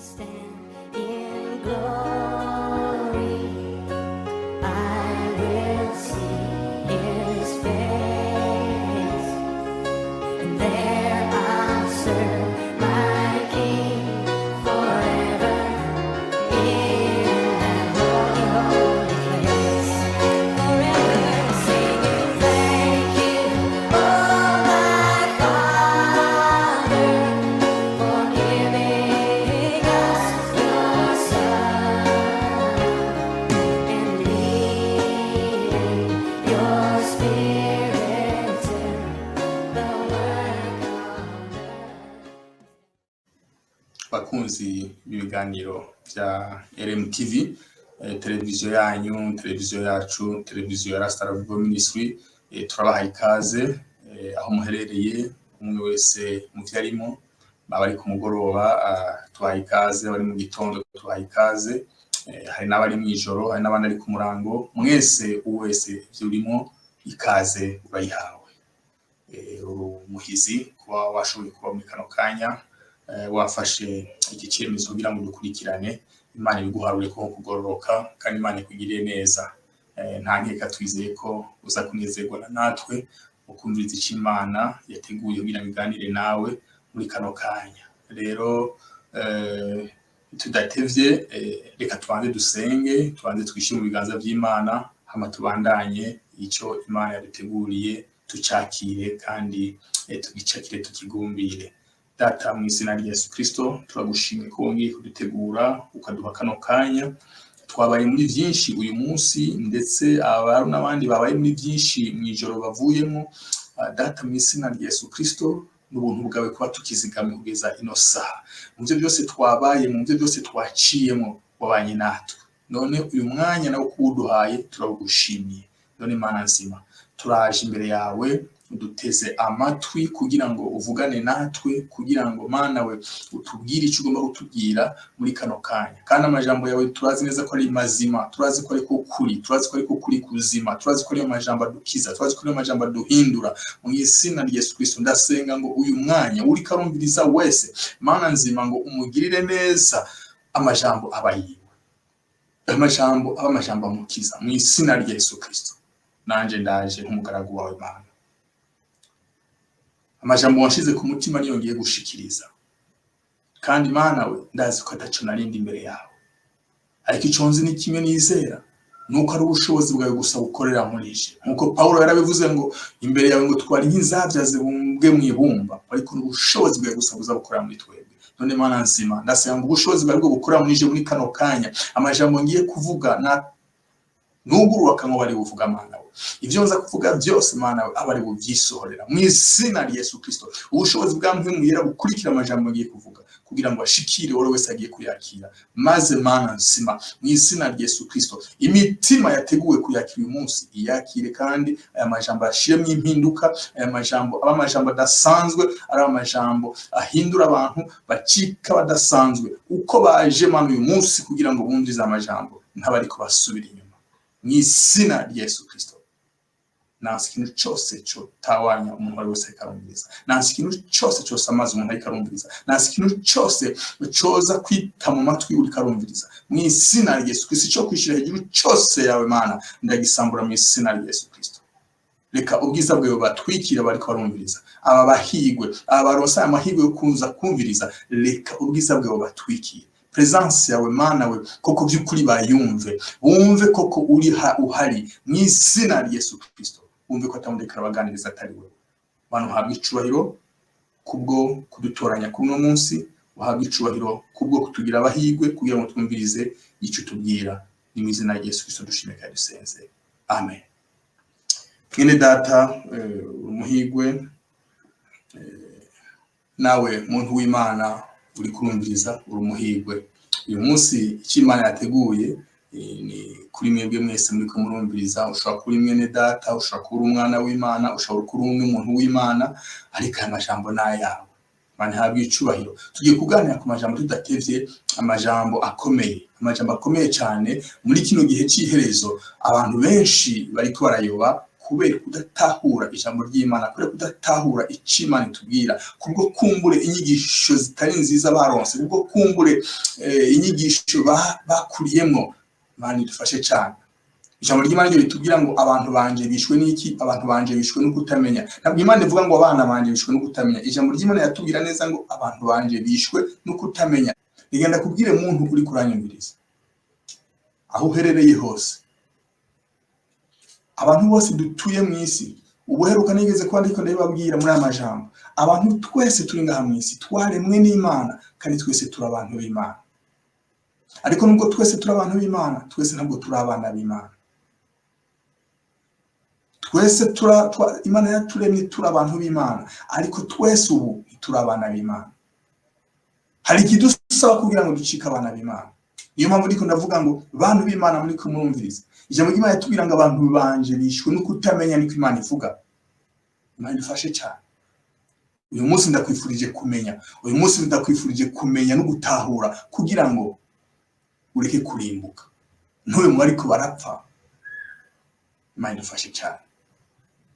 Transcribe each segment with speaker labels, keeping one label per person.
Speaker 1: Stand in glory. I will see his face, and there I'll serve my King forever in that holy, holy place. Forever singing, thank you, oh my Father, for giving us your Son and leaving your Spirit to the work on earth.
Speaker 2: Bakunzi b'ibiganiro bya RMTV, televiziyo yanyu, televiziyo yacu, televiziyo ya Rasta Revival Ministry, turabahaye ikaze aho muherereye, umwe wese mu vyo arimo. Abari ku mugoroba, tubahaye ikaze, abari mu gitondo tubahaye ikaze, hari n'abari mw'ijoro, hari n'abandi ari ku murango. Mwese, uwo wese ivyo urimo, ikaze urayihawe. Uri umuhizi kuba washoboye kuba muri kano kanya, wafashe iki cyemezo kugira ngo dukurikirane. Imana ibiguharure ko kugororoka kandi Imana ikugirire neza. Nta nkeka, twizeye ko uza kunezerwa na natwe ukumviriza icyo Imana yateguye kugira ngo iganire nawe muri kano kanya. Rero tudatevye, reka tubanze dusenge, tubanze twishyire mu biganza by'Imana, hama tubandanye icyo Imana yaduteguriye, tucakire kandi tugicakire, tukigumbire. Data, mu izina rya Yesu Kristo, turagushimye ko wongeye kudutegura ukaduha kano kanya. Twabaye muri byinshi uyu munsi, ndetse abari n'abandi babaye muri byinshi mu ijoro bavuyemo. Data, mu izina rya Yesu Kristo, n'ubuntu bwawe kuba tukizigamye kugeza ino saha. Mu byo byose twabaye, mu byo byose twaciyemo, wabanye natwe. None uyu mwanya nawo kuwuduhaye, turawugushimiye. None Mana nzima, turaje imbere yawe, uduteze amatwi kugira ngo uvugane natwe, kugira ngo, Mana we, utubwire icyo ugomba kutubwira muri kano kanya. Kandi amajambo yawe turazi neza ko ari mazima, turazi ko ari ko kuri, turazi ko ari ko kuri kuzima, turazi ko ariyo majambo adukiza, turazi ko ariyo majambo aduhindura. Mu izina rya Yesu Kristo, ndasenga ngo uyu mwanya uriko arumviriza wese, Mana nzima, ngo umugirire neza, amajambo aba yiwe, amajambo aba amajambo amukiza, mu izina rya Yesu Kristo. Nanje ndaje nk'umugaragu wawe, Mana, amajambo wanshize ku mutima niyo ngiye gushikiriza. Kandi Mana we, ndazi ko ataco narindi imbere yawe, ariko ico nzi ni kimwe nizera, nuko ari ubushobozi bwawe gusa bukorera muri je, nkuko Paulo yarabivuze ngo imbere yawe ngo twari nk'inzabya zibumbwe mu ibumba, ariko n'ubushobozi bwawe gusa buza bukorera muri twebwe. None Mana nzima, ndasenga ngo ubushobozi bwawe bwo bukorera muri je muri kano kanya. Amajambo ngiye kuvuga na nugurura akanwa bari buvuga, Mana we, ibyo nza kuvuga byose, Mana we, aba ari bubyisohorera mu izina rya Yesu Kristo. Ubushobozi bwa Mpwemu Yera bukurikira amajambo ngiye kuvuga kugira ngo ashikire uwo wese agiye kuyakira. Maze Mana nzima, mu izina rya Yesu Kristo, imitima yateguwe kuyakira uyu munsi iyakire, kandi aya majambo ashiremo impinduka, aya majambo aba amajambo adasanzwe, ari amajambo ahindura abantu bacika badasanzwe uko baje, Mana, uyu munsi kugira ngo bumvize amajambo, ntabariko basubira inyuma, mu izina rya Yesu Kristo. Nansi ikintu cyose cotawanya umuntu wari wese ariko arumviriza, nansi ikintu cyose cyose amazi umuntu ariko arumviriza, nansi ikintu cyose coza kwita mu matwi uriko arumviriza, mu izina rya Yesu Kristo. Cyo kwishira hejuru cyose yawe, Mana, ndagisambura mu izina rya Yesu Kristo. Reka ubwiza bwawe batwikira bariko barumviriza, aba bahigwe, aba baronse aya mahirwe yo kuza kumviriza. Reka ubwiza bwawe batwikire, presence yawe, Mana we, koko by'ukuri bayumve, bumve koko uri uhari, mu izina rya Yesu Kristo. Bumve ko atawundi arabaganiriza atari wewe. Bantu, uhabwe icubahiro kubwo kudutoranya kuri uno munsi, uhabwe icubahiro kubwo kutugira abahigwe kugira ngo twumvirize icyo utubwira. Ni mu izina rya Yesu Kristo dushime kandi dusenze, amen. Mwene data, umuhigwe, nawe muntu w'Imana uri kurumviriza, uri umuhigwe. Uyu munsi icyo Imana yateguye ni kuri mwebwe mwese muri ko murumviriza. Ushobora kuba uri mwene data, ushobora kuba uri umwana w'Imana, ushobora kuba uri umuntu w'Imana, ariko aya majambo ni ayawe. Imana ihabwe icubahiro. Tugiye kuganira ku majambo tudatevye, amajambo akomeye, amajambo akomeye cyane muri kino gihe cy'iherezo. Abantu benshi bariko barayoba. Kubera kudatahura ijambo ry'Imana, kubera kudatahura icyo Imana itubwira, kubwo kumbure inyigisho zitari nziza baronse, kubwo kumbure inyigisho bakuriyemwo. Imana idufashe cyane. Ijambo ry'Imana ryo ritubwira ngo abantu banje bishwe n'iki? Abantu banje bishwe no kutamenya. Ntabwo Imana ivuga ngo abana banje bishwe no kutamenya. Ijambo ry'Imana yatubwira neza ngo abantu banje bishwe no kutamenya. Rigenda kubwire muntu uri kuranyumviriza aho uherereye hose, abantu bose dutuye mu isi. Ubuheruka nigeze kuba ndiko ndabibabwira muri aya majambo: abantu twese turi ngaha mu isi twaremwe n'Imana, kandi twese turi abantu b'Imana. Ariko nubwo twese turi abantu b'Imana, twese ntabwo turi abana b'Imana. Twese Imana yaturemye turi abantu b'Imana, ariko twese ubu ntituri abana b'Imana. Hari ikidusaba kugira ngo ducike abana b'Imana. Niyo mpamvu ndiko ndavuga ngo bantu b'Imana muri kumurumviriza, ijambo ry'Imana yatubwira ngo abantu banje bishwe no kutamenya. Niko Imana ivuga. Imana idufashe cyane. Uyu munsi ndakwifurije kumenya, uyu munsi ndakwifurije kumenya no gutahura, kugira ngo ureke kurimbuka, ntube mu bariko barapfa. Imana idufashe cyane.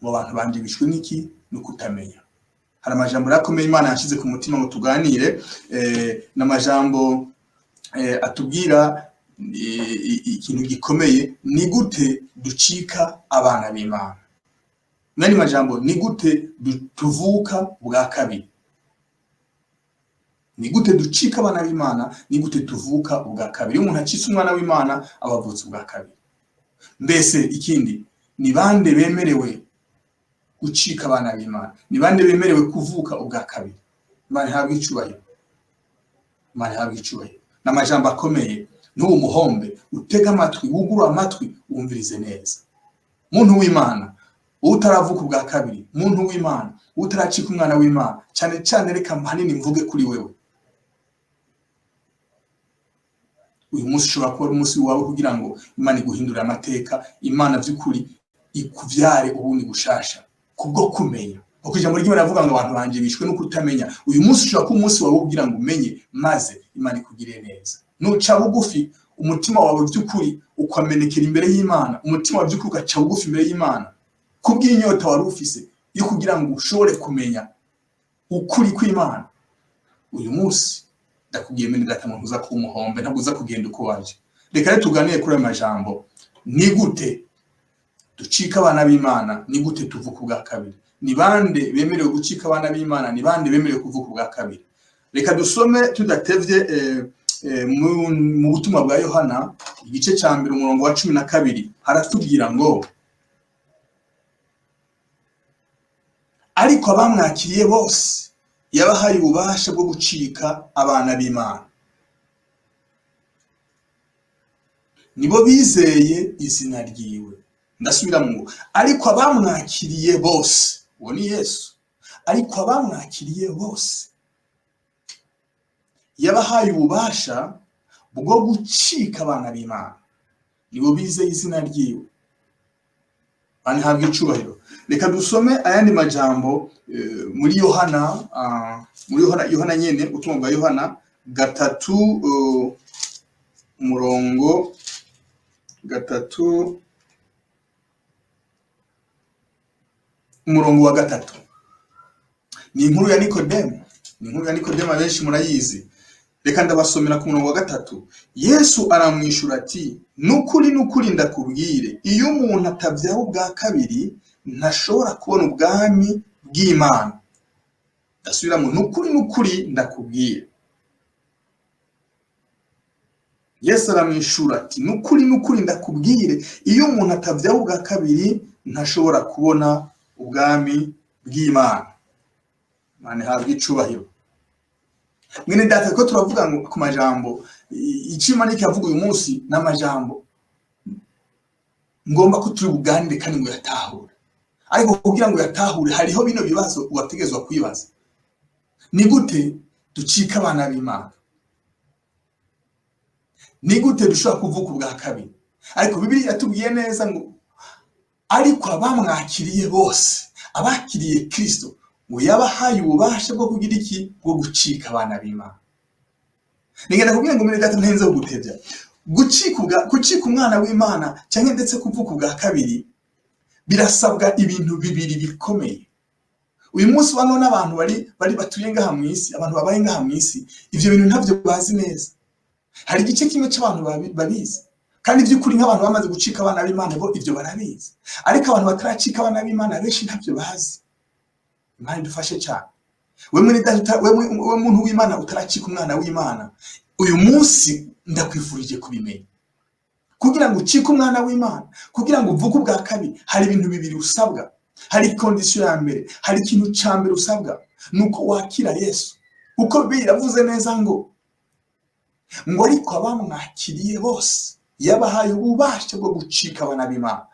Speaker 2: Mu bantu banje bishwe n'iki? No kutamenya. Hari amajambo rero akomeye Imana yashyize ku mutima ngo tuganire, n'amajambo atubwira ikintu gikomeye: ni gute ducika abana b'Imana? Mwene majambo, ni gute tuvuka bwa kabiri? Ni gute ducika abana b'Imana? Ni gute tuvuka ubwa kabiri? Iyo umuntu acitse umwana w'Imana, aba avutse ubwa kabiri. Mbese ikindi, ni bande bemerewe gucika abana b'Imana? Ni bande bemerewe kuvuka ubwa kabiri? Imana ihabwe icubahiro, Imana ihabwe icubahiro. Ni amajambo akomeye. N'uwo muhombe utega amatwi, wugurure amatwi, wumvirize neza. Muntu w'Imana utaravuka ubwa kabiri, muntu w'Imana utaracika umwana w'Imana, cyane cyane reka hanini mvuge kuri wewe. Uyu munsi ushobora kuba ari umunsi wawe kugira ngo Imana iguhindurire amateka, Imana by'ukuri ikuvyare ubundi gushasha kubwo kumenya. Kuko ijambo ry'Imana rivuga ngo abantu banje bishwe no kutamenya. Uyu munsi ushobora kuba umunsi wawe kugira ngo umenye, maze Imana ikugirire neza. Nuca bugufi, umutima wawe by'ukuri ukamenekera imbere y'Imana, umutima wawe by'ukuri ugaca bugufi imbere y'Imana kubw'inyota wari ufise yo kugira ngo ushobore kumenya ukuri kw'Imana, uyu munsi ndakubwiye mene data, muntu uza kuba umuhombe, ntabwo uza kugenda uko waje. Reka rero tuganire kuri ayo majambo: ni gute ducika abana b'Imana? Ni gute tuvuka ubwa kabiri? Ni bande bemerewe gucika abana b'Imana? Ni bande bemerewe kuvuka ubwa kabiri? Reka dusome tudatevye mu butumwa bwa Yohana, igice ca mbere, umurongo wa 12, haratubwira ngo: ariko abamwakiriye bose yabahaye ububasha bwo gucika abana b'Imana, nibo bizeye izina ryiwe. Ndasubira ngo ariko abamwakiriye bose, uwo ni Yesu, ariko abamwakiriye bose yabahaye ububasha bwo gucika abana b'Imana, nibo bizeye izina ryiwe. Imana ihabwe icubahiro. Reka dusome ayandi majambo muri Yohana, muri Yohana, Yohana nyene, ubutumwa bwa Yohana 3, umurongo 3, umurongo wa 3. Ni inkuru ya Nikodemu, ni inkuru ya Nikodemu, abenshi murayizi. Reka ndabasomera ku murongo wa 3. Yesu aramwishura ati: nukuri nukuri ndakubwire, iyo umuntu atabyawe ubwa kabiri ntashobora kubona ubwami bw'Imana. Ndasubiramo, nukuri nukuri ndakubwire. Yesu aramwishura ati: nukuri nukuri ndakubwire, iyo umuntu atabyawe ubwa kabiri ntashobora kubona ubwami bw'Imana. Imana ihabwe icubahiro. Mwene data, ko turavuga ngo ku majambo icyo Imana ikavuga uyu munsi, n'amajambo ngomba ko turi buganire kandi ngo yatahure. Ariko kugira ngo yatahure, hariho bino bibazo wategezwa kwibaza: ni gute ducika abana b'Imana? Ni gute dushobora kuvuka ubwa kabiri? Ariko Bibiliya yatubwiye neza ngo ariko abamwakiriye bose, abakiriye Kristo, ngo yabahaye ububasha bwo kugira iki? Bwo gucika abana b'Imana. Nigenda kubwira ngo mwene data, ntarinze kugutevya, gucika umwana w'Imana cyangwa ndetse kuvuka ubwa kabiri Birasabwa ibintu bibiri bikomeye. Uyu munsi wa none abantu bari batuye ngaha mu isi, abantu babaye ngaha mu isi, ivyo bintu ntavyo bazi neza. Hari igice kimwe cy'abantu babizi, kandi by'ukuri nk'abantu bamaze gucika abana b'Imana bo ivyo barabizi, ariko abantu bataracika abana b'Imana benshi ntavyo bazi. Imana idufashe cyane. We muri data, we muntu w'Imana utaracika umwana w'Imana, uyu munsi ndakwifurije kubimenya. Kugira ngo ucike umwana w'Imana, kugira ngo uvuke ubwa kabiri, hari ibintu bibiri usabwa. Hari condition ya mbere, hari ikintu cya mbere usabwa, ni uko wakira Yesu. Kuko Bibiliya iravuze neza ngo ariko abamwakiriye bose yabahaye ububasha bwo gucika abana b'Imana.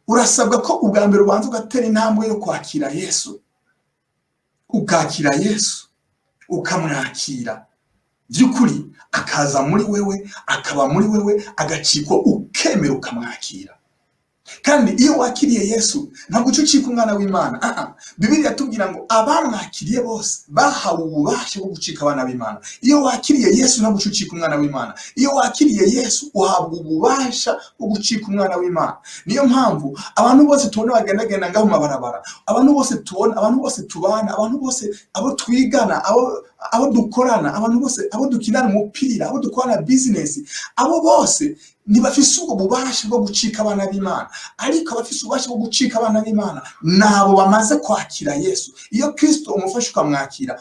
Speaker 2: Urasabwa ko ubwa mbere ubanza ugatera intambwe yo kwakira Yesu, ukakira Yesu, ukamwakira by'ukuri, akaza muri wewe, akaba muri wewe, agacikwa, ukemera ukamwakira. Kandi iyo wakiriye Yesu ntabwo uca ucika umwana w'Imana. Ah ah. Bibiliya iratubwira ngo abamwakiriye bose bahawe ububasha bwo gucika abana b'Imana. Iyo wakiriye Yesu ntabwo uca ucika umwana w'Imana. Iyo wakiriye Yesu uhabwa ububasha bwo gucika umwana w'Imana. Niyo mpamvu abantu bose tubona bagendagenda ngaho mu mabarabara, abantu bose tubona, abantu bose tubana, abantu bose abo twigana, abo dukorana, abantu bose abo dukinana umupira, abo dukorana business, abo bose ntibafise ubwo bubasha bwo gucika abana b'Imana. Ariko abafise ububasha bwo gucika abana b'Imana nabo bamaze kwakira Yesu. Iyo Kristo umufashe ukamwakira,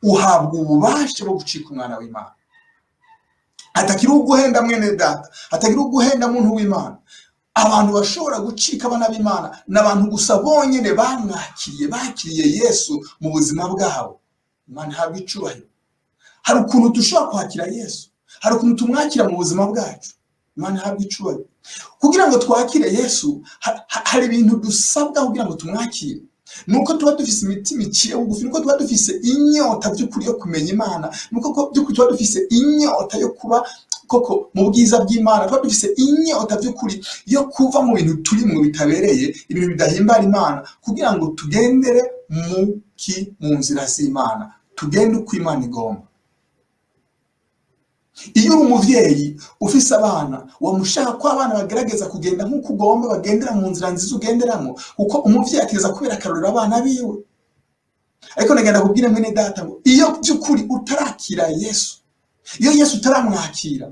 Speaker 2: uhabwa ububasha bwo gucika umwana w'Imana. Hatagira uguhenda, mwene data, hatagira uguhenda, muntu w'Imana. Abantu bashobora gucika abana b'Imana ni abantu gusa bonyine bamwakiriye, bakiriye Yesu mu buzima bwabo. Imana ihabwa icubahiro. Hari ukuntu dushobora kwakira Yesu, hari ukuntu tumwakira mu buzima bwacu. Imana ihabwa icubahiro. Kugira ngo twakire Yesu, hari ibintu dusabwa kugira ngo tumwakire. Nuko tuba dufise imitima iciye bugufi, nuko tuba dufise inyota by'ukuri yo kumenya Imana, nuko by'ukuri tuba dufise inyota yo kuba koko mu bwiza bw'Imana, tuba dufise inyota by'ukuri yo kuva mu bintu turimwo bitabereye, ibintu bidahimbara Imana, kugira ngo tugendere mu nzira z'Imana, tugende uko Imana igomba. Iyo uri umuvyeyi ufise abana, wamushaka ko abana bagerageza kugenda nk'uko ugomba, bagendera mu nzira nziza ugenderamo, kuko umuvyeyi ategereza kubera akarorero abana biwe. Ariko nagenda kubwira mwene data ngo iyo by'ukuri utarakira Yesu, iyo Yesu utaramwakira,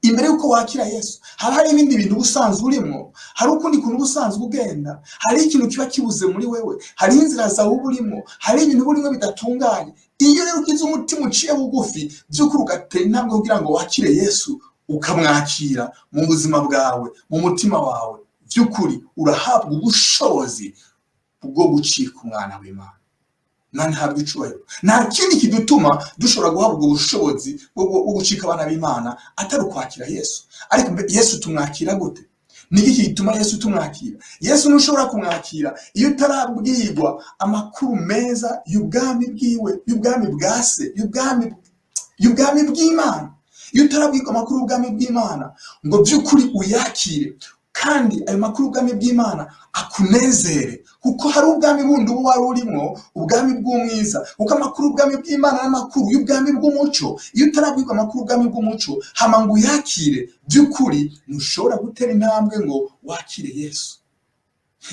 Speaker 2: imbere y'uko wakira Yesu haba hari ibindi bintu uba usanzwe urimwo, hari ukundi kuntu uba usanzwe ugenda, hari ikintu kiba kibuze muri wewe, hari inzira zawe uba urimo, hari ibintu uba urimo bidatunganye. Iyo rero ugize umutima uciye bugufi by'ukuri, ugatera intambwe kugira ngo wakire Yesu, ukamwakira mu buzima bwawe, mu mutima wawe, by'ukuri urahabwa ubushobozi bwo gucika umwana w'Imana. Imana ihabwa icubahiro. Nta kindi kidutuma dushobora guhabwa ubushobozi bwo gucika abana b'Imana atari ukwakira Yesu. Ariko Yesu tumwakira gute? Ni iki gituma Yesu tumwakira? Yesu ntushobora kumwakira iyo utarabwirwa amakuru meza y'ubwami bwiwe, y'ubwami bwa se, y'ubwami bw'Imana. Iyo utarabwirwa amakuru y'ubwami bw'Imana ngo by'ukuri uyakire, kandi ayo makuru y'ubwami bw'Imana akunezere, kuko hari ubwami bundi uba wari urimo, ubwami bw'umwiza, kuko amakuru y'ubwami bw'Imana n'amakuru y'ubwami bw'umuco. Iyo utarabwirwa amakuru y'ubwami bw'umuco hama ngo uyakire by'ukuri, ntushobora gutera intambwe ngo wakire Yesu.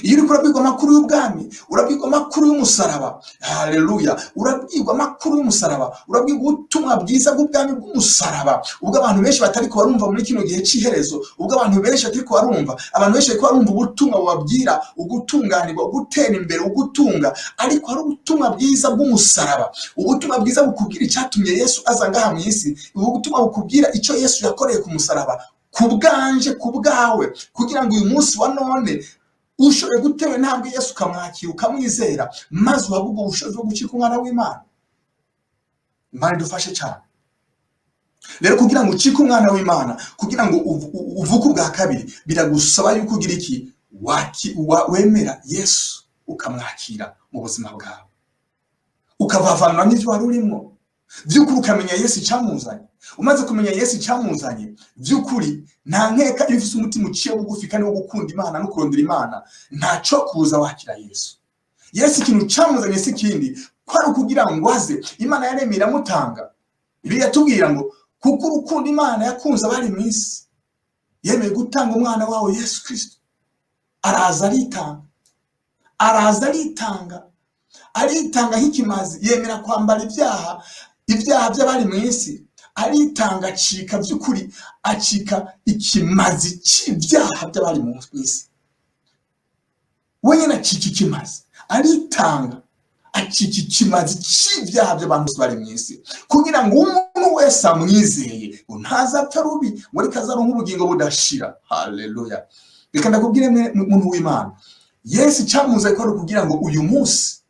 Speaker 2: Iyo uriko urabwirwa amakuru y'ubwami, urabwirwa amakuru y'umusaraba. Haleluya! Urabwirwa amakuru y'umusaraba, urabwirwa ubutumwa bwiza bw'ubwami bw'umusaraba, ubwo abantu benshi batariko barumva muri kino gihe c'iherezo, ubwo abantu benshi batariko barumva. Abantu benshi bariko barumva ubutumwa bubabwira ugutunganirwa, ugutera imbere, ugutunga, ariko hari ubutumwa bwiza bw'umusaraba, ubutumwa bwiza bukubwira icyatumye Yesu aza ngaha mu isi, ubutumwa bukubwira icyo Yesu yakoreye ku musaraba ku bwanje, ku bwawe, kugira ngo uyu munsi wa none ushoboye gutera intambwe Yesu ukamwakira, ukamwizera, maze uhabwe ubwo bushobozi bwo gucika umwana w'Imana. Imana idufashe cyane. Rero kugira ngo ucike umwana w'Imana, kugira ngo uvuke ubwa kabiri, biragusaba yuko ugira iki? Wemera Yesu, ukamwakira mu buzima bwawe, ukavavanura n'ibyo wari urimo, by'ukuri ukamenya Yesu icyamuzanye. Umaze kumenya Yesu icyamuzanye, by'ukuri nta nkeka, iyo ufite umutima uciye bugufi kandi wo gukunda Imana no kurondera Imana, ntacyo kubuza wakira Yesu. Yesu ikintu cyamuzanye si ikindi, ko ari ukugira ngo aze. Imana yaremeye iramutanga. Bibiliya yatubwira ngo kuko urukundo Imana yakunze abari mu isi, yemeye gutanga umwana wawe Yesu Kirisito. Araza aritanga, araza aritanga, aritanga nk'ikimazi, yemera kwambara ibyaha, ibyaha by'abari mu isi, aritanga, acika by'ukuri, acika ikimazi cy'ibyaha by'abari mu isi. Wenyine acika ikimazi, aritanga, acika ikimazi cy'ibyaha by'abantu bose bari mu isi, kugira ngo umuntu wese amwizeye ngo ntazapfa rubi, ngo ariko azaronke ubugingo budashira. Haleluya! Reka ndakubwire, muntu w'Imana, Yesu icyamuze ko ari ukugira ngo uyu munsi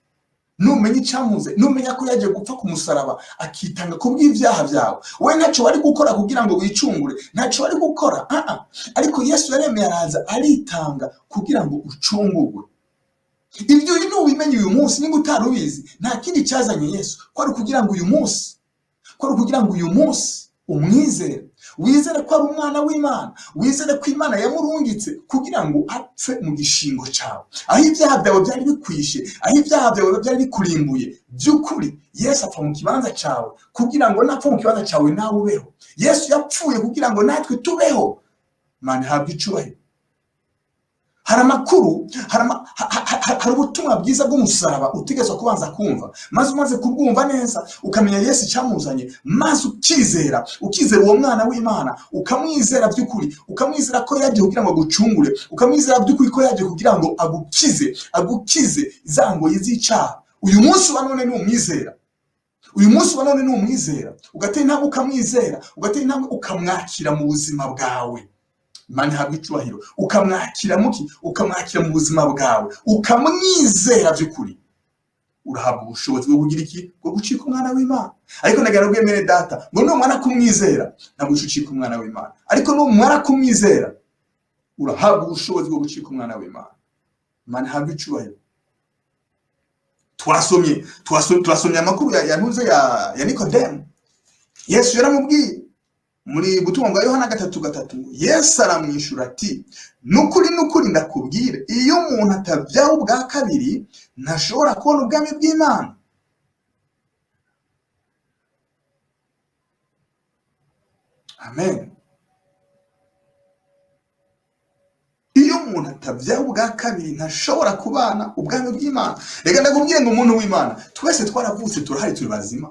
Speaker 2: numenya icyamuze, numenya ko yagiye gupfa ku musaraba akitanga ku bw'ibyaha byawe, we ntacyo wari gukora kugira ngo wicungure, ntacyo wari gukora, ah ah. Ariko Yesu yaremeye, araza aritanga kugira ngo ucungurwe. Ibyo nubimenya uyu munsi, niba utari ubizi, nta kindi cyazanye Yesu ko ari ukugira ngo uyu munsi, ko ari ukugira ngo uyu munsi umwizere, wizere ko ari umwana w'Imana, wizere ko Imana yamurungitse kugira ngo apfe mu gishingo cyawe, aho ibyaha byawe byari bikwishe, aho ibyaha byawe byari bikurimbuye. By'ukuri Yesu apfa mu kibanza cyawe kugira ngo napfa mu kibanza cyawe nawe ubeho. Yesu yapfuye kugira ngo natwe tubeho. Imana ihabwe icubahiro. Hari amakuru, hari ubutumwa bwiza bw'umusaraba utegerezwa kubanza kumva, maze umaze kubwumva neza ukamenya Yesu icyamuzanye, maze ukizera, ukizera uwo mwana w'Imana, ukamwizera by'ukuri, ukamwizera ko yagiye kugira ngo agucungure, ukamwizera by'ukuri ko yagiye kugira ngo agukize, agukize za ngoyi z'icyaha. Uyu munsi wa none numwizera, uyu munsi wa none numwizera, ugatera intambwe ukamwizera, ugatera intambwe ukamwakira mu buzima bwawe, Imana ihabwa icubahiro, ukamwakira muki, ukamwakira mu buzima bwawe, ukamwizera by'ukuri, urahabwa ubushobozi bwo kugira iki? Bwo gucika umwana w'Imana. Ariko ndagira ngo mwene data ngo numara kumwizera ntabwo uca ucika umwana w'Imana, ariko numara kumwizera urahabwa ubushobozi bwo gucika umwana w'Imana. Imana ihabwa icubahiro. Twasomye amakuru ya ntuze ya Nikodemu. Yesu yaramubwiye muri butumwa bwa Yohana 3:3, Yesu aramwishura ati: "Nukuri nukuri ndakubwira, iyo umuntu atabyawe ubwa kabiri ntashobora kubona ubwami bw'Imana." Amen. Iyo umuntu atabyawe ubwa kabiri ntashobora kubana ubwami bw'Imana. Reka ndakubwire ngo umuntu w'Imana, twese twaravutse, turahari, turi bazima.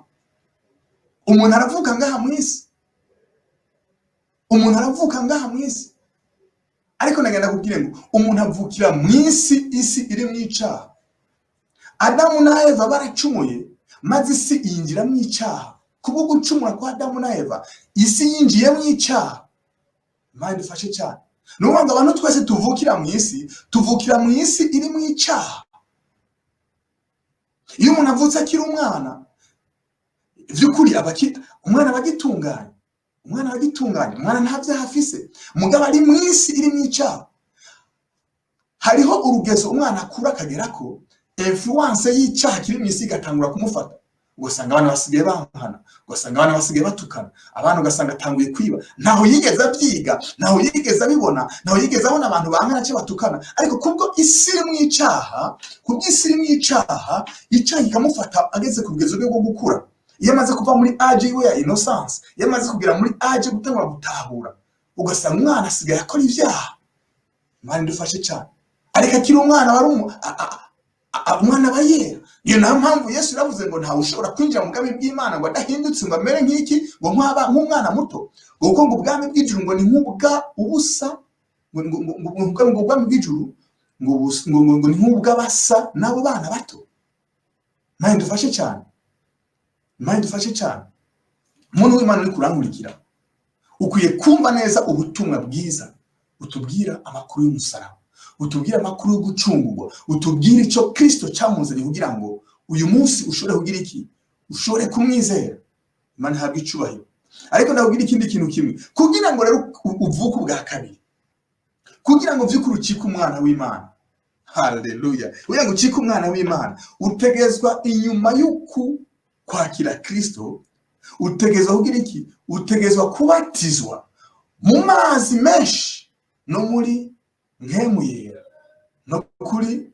Speaker 2: Umuntu aravuka ngaha mu isi, umuntu aravuka ngaha mu isi, ariko ndagenda kubwire ngo umuntu avukira mu isi, isi iri mu icaha. Adamu na Eva baracumuye, maze isi yinjira mu icaha. Kubwo gucumura kwa Adamu na Eva, isi yinjiye mu icaha. Imana idufashe cyane. Ni ukuvuga ngo abantu twese tuvukira mu isi, tuvukira mu isi iri mu icaha. Iyo umuntu avutse akiri umwana, by'ukuri umwana aba agitunganye, umwana aba agitunganye, umwana nta byaha afise, mugabo ari mu isi iri mu icaha. Hariho urugezo umwana akura akagera ko influence y'icyaha kiri mu isi igatangura kumufata, ugasanga abana basigaye bankana, ugasanga abana basigaye batukana, abana ugasanga atanguye kwiba, ntaho yigeze abyiga, ntaho yigeze abibona, ntaho yigeze abona abantu bankana cyangwa batukana, ariko kubwo isi iri mu icaha, kubwo isi iri mu icaha, icyaha kikamufata ageze ku rugezo rwe rwo gukura. Iyo amaze kuva muri age yiwe ya innocence, iyo amaze kugera muri age yo gutangura gutahura, ugasanga umwana asigaye akora ibyaha. Imana idufashe cyane. Ariko akiri umwana wari umwana aba yera. Niyo nayo mpamvu Yesu yaravuze ngo ntawe ushobora kwinjira mu bwami bw'Imana ngo adahindutse, ngo amere nk'iki, ngo nk'umwana muto, ngo kuko ngo ubwami bw'ijuru ngo ni nk'ubwa ubusa, ngo, ngo, ngo, ngo, ngo, ngo ubwami bw'ijuru ngo ngo, ngo, ngo ni nk'ubw'abasa n'abo bana bato. Imana idufashe cyane. Imana idufashe cyane. Umuntu w'Imana uri kurankurikira, ukwiye kumva neza ubutumwa bwiza utubwira amakuru y'umusaraba, utubwira amakuru yo gucungurwa, utubwira icyo Kristo cyamuzanye kugira ngo uyu munsi ushobore kugira iki, ushobore kumwizera. Imana ihabwe icubahiro. Ariko ndakubwira ikindi kintu kimwe, kugira ngo rero uvuke ubwa kabiri, kugira ngo vy'ukuri ucike umwana w'Imana. Haleluya! Kugira ngo ucike umwana w'Imana, utegezwa inyuma y'uku kwakira Kristo, utegezwa kugira iki? Utegezwa kubatizwa mu mazi menshi no muri mpwemu yera, no kuri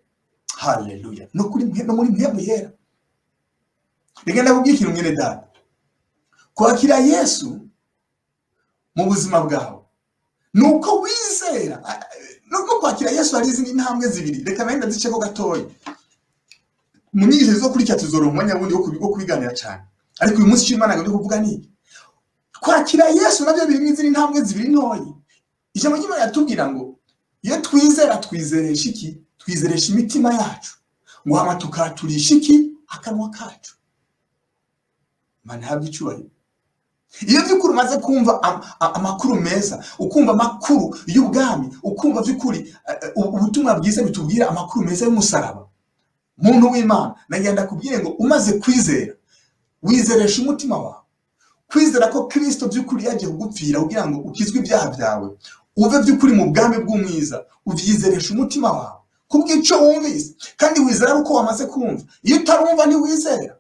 Speaker 2: haleluya, no kuri no muri mpwemu yera. Reka ndakubwira ikintu mwene data, kwakira Yesu mu buzima bwawe Ni uko wizera. No kwakira Yesu hari izindi ntambwe zibiri, reka nayo ndaziceko gatoya. Mu nyigisho zizokurikira tuzoronka umwanya wundi wo kubiganira cyane, ariko uyu munsi icyo Imana ndi kuvuga ni iki: kwakira Yesu nabyo birimo izindi ntambwe zibiri ntoyi. Ijambo ry'Imana yatubwira ngo iyo twizera, twizeresha iki? Twizeresha imitima yacu, ngo hama tukaturisha iki? Akanwa kacu. Imana ihabwe icyubahiro. Iyo by'ukuri umaze kumva amakuru meza, ukumva amakuru y'ubwami, ukumva by'ukuri ubutumwa bwiza bitubwira amakuru meza y'umusaraba, muntu w'Imana, nagenda kubwire ngo umaze kwizera, wizeresha umutima wawe. Kwizera ko Kristo by'ukuri yagiye kugupfira kugira ngo ukizwe ibyaha byawe, uve by'ukuri mu bwami bw'umwiza, ubyizeresha umutima wawe kubw'icyo wumvise, kandi wizera ari uko wamaze kumva. Iyo utarumva ntiwizera,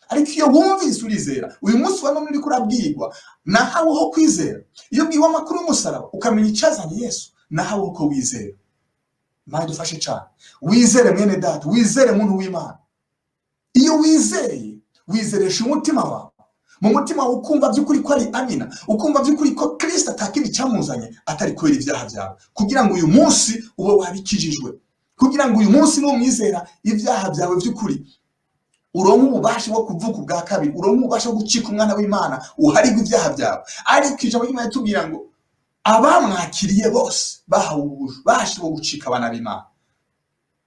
Speaker 2: ariko iyo wumvise urizera. Uyu munsi wa none uriko urabwirwa, nahawe ho kwizera. Iyo ubwiwe amakuru y'umusaraba, ukamenya icyazanye Yesu, nahawe ko wizera. Imana idufashe cyane. Wizere, mwene data, wizere, muntu w'Imana. Iyo wizeye, wizeresha umutima wawe. Mu mutima wawe ukumva by'ukuri ko ari amina, ukumva by'ukuri ko Kirisito atakindi cyamuzanye atari kubera ibyaha byawe, kugira ngo uyu munsi ube wabikijijwe, kugira ngo uyu munsi numwizera, ibyaha byawe by'ukuri uronke ububasha bwo kuvuka ubwa kabiri, uronke ububasha bwo gucika umwana w'Imana, uharigwe ibyaha byawe. Ariko ijambo ry'Imana ritubwira ngo abamwakiriye bose bahawe ububasha bwo gucika abana b'Imana.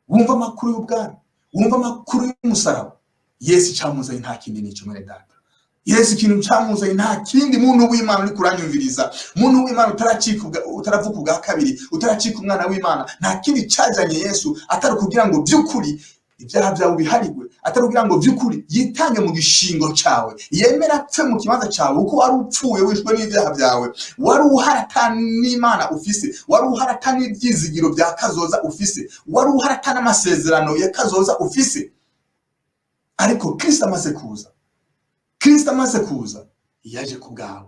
Speaker 2: Wumva amakuru y'ubwami, wumva amakuru y'umusaraba. Yesu icyamuzanye nta kindi, nicyo, mwene data. Yesu ikintu cyamuzanye nta kindi. Muntu w'Imana uri kuranyumviriza, muntu w'Imana utaracika utaravuka ubwa kabiri, utaracika umwana w'Imana, nta kindi cyajanye Yesu atari kugira ngo by'ukuri ibyaha byawe biharigwe, atari kugira ngo by'ukuri yitange mu gishingo cyawe, yemera apfe mu kibanza cyawe, kuko wari upfuye wishwe n'ibyaha byawe, wari uhari ata n'Imana ufise, wari uhari ata n'ibyizigiro bya kazoza ufise, wari uhari ata n'amasezerano ya kazoza ufise. Ariko Kristo amaze kuza, Kristo amaze kuza, yaje ku bwawe.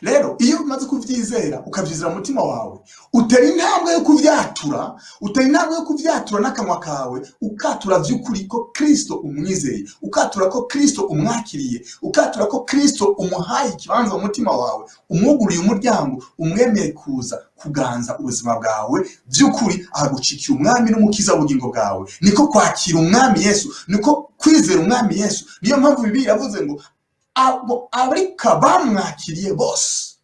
Speaker 2: Rero iyo umaze kubyizera, ukabyizera mu mutima wawe, utera intambwe yo kubyatura, utera intambwe yo kubyatura n'akanwa kawe, ukatura by'ukuri ko Kristo umwizeye, ukatura ko Kristo umwakiriye, ukatura ko Kristo umuhaye ikibanza mu mutima wawe, umwuguriye umuryango, umwemeye kuza kuganza ubuzima bwawe, by'ukuri ahagucikiye umwami n'umukiza w'ubugingo bwawe. Niko kwakira umwami Yesu, niko kwizera umwami Yesu. Niyo mpamvu Bibiliya yavuze ngo abo ariko bamwakiriye bose,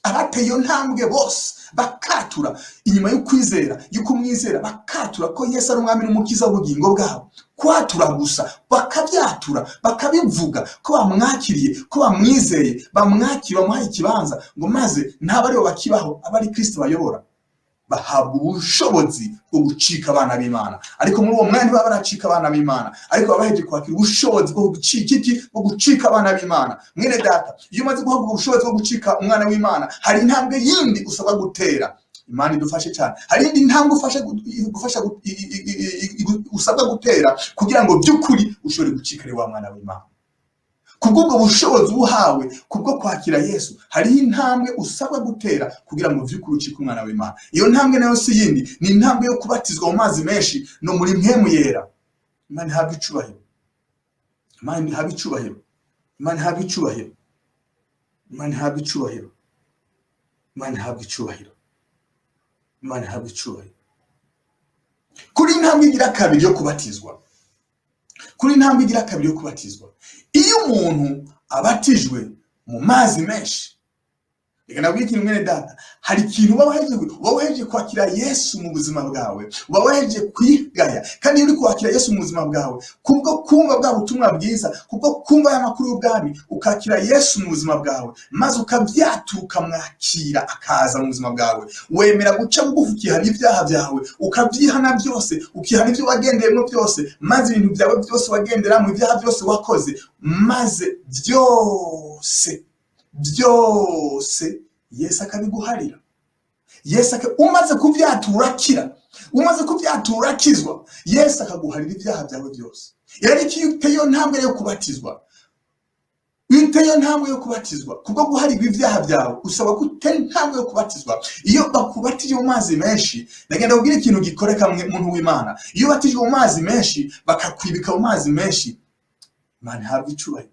Speaker 2: abateye iyo ntambwe bose, bakatura inyuma yo kwizera, yo kumwizera, bakatura ko Yesu ari umwami n'umukiza w'ubugingo bwabo, kwatura gusa, bakabyatura, bakabivuga ko bamwakiriye, ko bamwizeye, bamwakiriye, bamuhaye ikibanza, ngo maze ntaba aribo bakibaho, aba ari Kristo bayobora, bahabwa ubushobozi bwo gucika abana b'Imana. Ariko muri uwo mwanya ntibaba baracika abana b'Imana, ariko baba bahejeje kwakira ubushobozi bwo gucika iki? Bwo gucika abana b'Imana. Mwene data, iyo umaze guhabwa ubushobozi bwo gucika umwana w'Imana, hari intambwe yindi usabwa gutera. Imana idufashe cyane. Hari indi ntambwe ufashe gufasha usabwa gutera kugira ngo by'ukuri ushobore gucika ari wa mwana w'Imana kubw'ubwo bushobozi uhawe kubwo kwakira Yesu. Hariho intambwe usabwa gutera kugira ngo vy'ukuri ucike umwana w'Imana. Iyo ntambwe nayo si yindi, ni intambwe yo kubatizwa mu mazi menshi no muri mpwemu yera. Imana ihabwe icubahiro, Imana ihabwe icubahiro, Imana ihabwe icubahiro, Imana ihabwe icubahiro, Imana ihabwe icubahiro, Imana ihabwe icubahiro. Kuri intambwe igira kabiri yo kubatizwa, kuri intambwe igira kabiri yo kubatizwa, iyo umuntu abatijwe mu mazi menshi, reka nabwire ikintu, mwene data, hari ikintu uba wahejeje kwakira Yesu mu buzima bwawe, uba wahejeje kwigaya. Kandi iyo uri kwakira Yesu mu buzima bwawe, kubwo kumva bwa butumwa bwiza, kubwo kumva aya makuru y'ubwami, ukakira Yesu mu buzima bwawe, maze ukabyatura, ukamwakira akaza mu buzima bwawe, wemera guca bugufi, ukihana ibyaha byawe, ukabyihana byose, ukihana ibyo wagendeyemo byose, maze ibintu byawe byose wagenderamo, ibyaha byose wakoze, maze byose byose Yesu akabiguharira. Yesu umaze kubyatura urakira, umaze kubyatura urakizwa, Yesu akaguharira ibyaha byawe byose. Rero iyo uteye iyo ntambwe yo kubatizwa, iyo uteye iyo ntambwe yo kubatizwa kubwo guharirwa ibyaha byawe, usaba ko utera intambwe yo kubatizwa. Iyo bakubatije mu mazi menshi, ndagenda kubwira ikintu gikoreka, muntu w'Imana. Iyo ubatijwe mu mazi menshi, bakakwibika mu mazi menshi, Imana ihabwa icubahiro,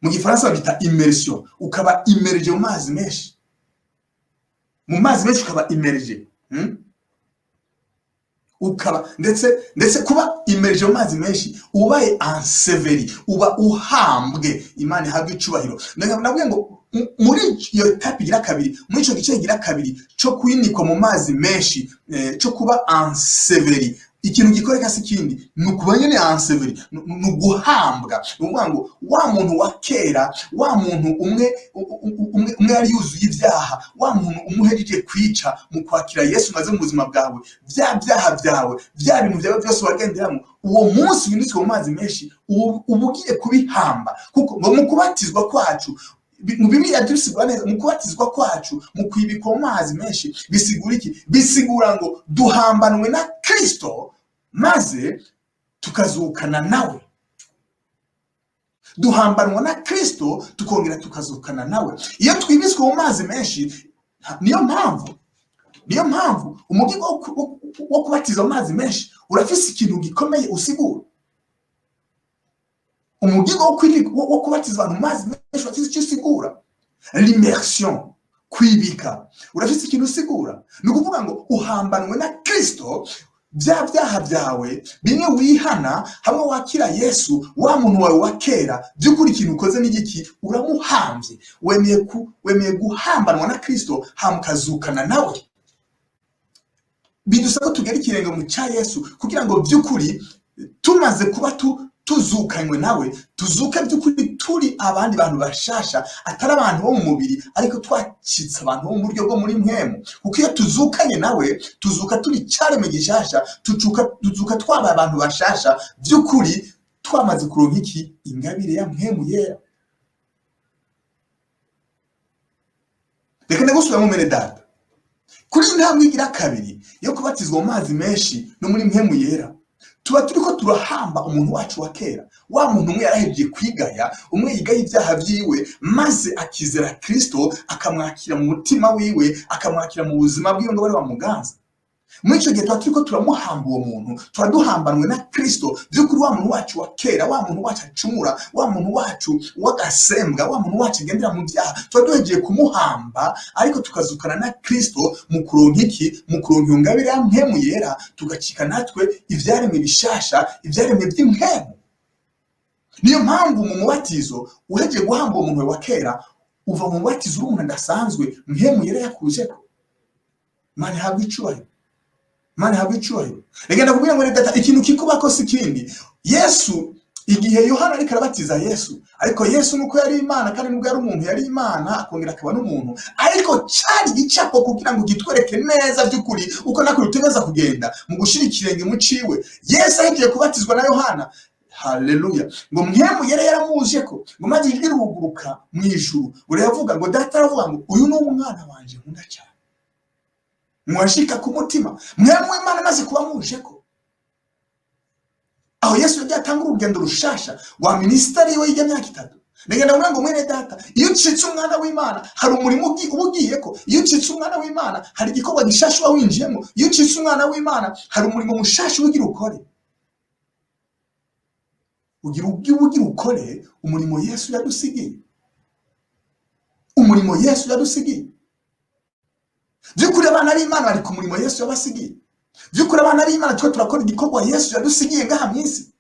Speaker 2: mu Gifaransa babita immersion, ukaba immergé mu mazi menshi. Mu mazi menshi ukaba immergé, Ukaba ndetse kuba immergé mu mazi menshi, ubaye enseveli, uba uhambwe. Imana ihabwa icubahiro. Nabwiye ngo muri iyo étape igira kabiri, muri ico gice kigira kabiri co kwinikwa mu mazi menshi, co kuba enseveli, ikintu gikoreka si ikindi, ni ukuba nyene enseveli, ni uguhambwa. Ni ukuvuga ngo wa muntu wa kera, wa muntu umwe umwe yari yuzuye ibyaha, wa muntu umwe uhejeje kwica mu kwakira Yesu maze mu buzima bwawe, bya byaha byawe, bya bintu byawe byose wagenderamo, uwo munsi winitswe mu mazi menshi uba ugiye kubihamba. Kuko ngo mu kubatizwa kwacu, mu Bibiliya dusigura neza, mu kubatizwa kwacu, mu kwibikwa mu mazi menshi, bisigura iki? Bisigura ngo duhambanwe na Kristo maze tukazukana nawe. Duhambanwa na Kristo, tukongera tukazukana nawe iyo twibiswe mu mazi menshi. Niyo mpamvu umugigo wo kubatiza mu mazi menshi urafise ikintu gikomeye usigura. Umugigo wo kubatiza abantu mu mazi menshi urafise icyo usigura. L'immersion, kwibika, urafise ikintu usigura. Ni ukuvuga ngo uhambanwe na Kristo. Bya byaha byawe bimwe wihana hamwe wakira Yesu, wa muntu wawe wa kera, by'ukuri ikintu ukoze n'igiki? Uramuhambye. Wemeye guhambanwa na Kristo, hama ukazukana nawe. Bidusaba ko tugera ikirenge mu cya Yesu, kugira ngo by'ukuri tumaze kuba tuzukanywe nawe, tuzuke by'ukuri turi abandi bantu bashasha, atari abantu bo mu mubiri, ariko twacitse abantu bo mu buryo bwo muri mpwemu. Kuko iyo tuzukanye nawe, tuzuka turi cyaremwe gishasha, tuzuka twabaye abantu bashasha by'ukuri, twamaze kuronka iki? Ingabire ya Mpwemu Yera. Reka ndagusubiramo, mwene data. Kuri iyi ntambwe igira kabiri yo kubatizwa mu mazi menshi no muri Mpwemu Yera, tuba turiko turahamba umuntu wacu wa kera, wa muntu umwe yarahejeje kwigaya, umwe yigaye ibyaha vyiwe maze akizera Kristo, akamwakira mu mutima wiwe, akamwakira mu buzima bwiwe ngo bari bamuganza. Muri ico gihe tuba turiko turamuhamba uwo muntu, tuba duhambanwe na Kristo by'ukuri. Wa muntu wacu wa kera, wa muntu wacu acumura, wa muntu wacu w'agasembwa, wa muntu wacu agendera mu byaha, tuba duhejeje kumuhamba, ariko tukazukana na Kristo mu kuronka iki? Mu kuronka iyo ngabire ya Mpwemu Yera, tugacika natwe ivyaremwe bishasha, ivyaremwe vy'impwemu. Niyo mpamvu mu mubatizo, uhejeje guhamba uwo muntu wa kera, uva mu mubatizo uri umuntu adasanzwe, Mpwemu Yera yakujeko. Imana ihabwe icubahiro, Imana ihabwe icubahiro. Reka ndakubwira ngo data, ikintu kikubako si ikindi. Yesu, igihe Yohana ariko arabatiza Yesu, ariko Yesu nuko yari Imana, kandi nubwo yari umuntu yari Imana akongera akaba n'umuntu, ariko cyari igicapo kugira ngo gitwereke neza by'ukuri uko nako rutegeza kugenda mu gushira ikirenge mu ciwe. Yesu ahejeje kubatizwa na Yohana, haleluya, ngo Mpwemu Yera yaramuje ko ngo maze ijwi riruguruka mu ijuru, ngo riravuga ngo Data aravuga ngo uyu ni umwana wanje nkunda cyane, mwashika ku mutima. Mpwemu w'Imana amaze kuba muje ko, aho Yesu yagiye atanga urugendo rushasha rwa minisiteri yiwe y'imyaka 3. Nigenda kuvuga ngo mwene data, iyo ucitse umwana w'Imana hari umurimo uba ugiye ko. Iyo ucitse umwana w'Imana hari igikorwa gishasha uba winjiyemo. Iyo ucitse umwana w'Imana hari umurimo mushasha ugira ukore, ugira ukore umurimo Yesu yadusigiye, umurimo Yesu yadusigiye. By'ukuri abana b'Imana bari ku murimo Yesu yabasigiye. By'ukuri abana b'Imana twe turakora igikorwa Yesu yadusigiye ngaha mu isi.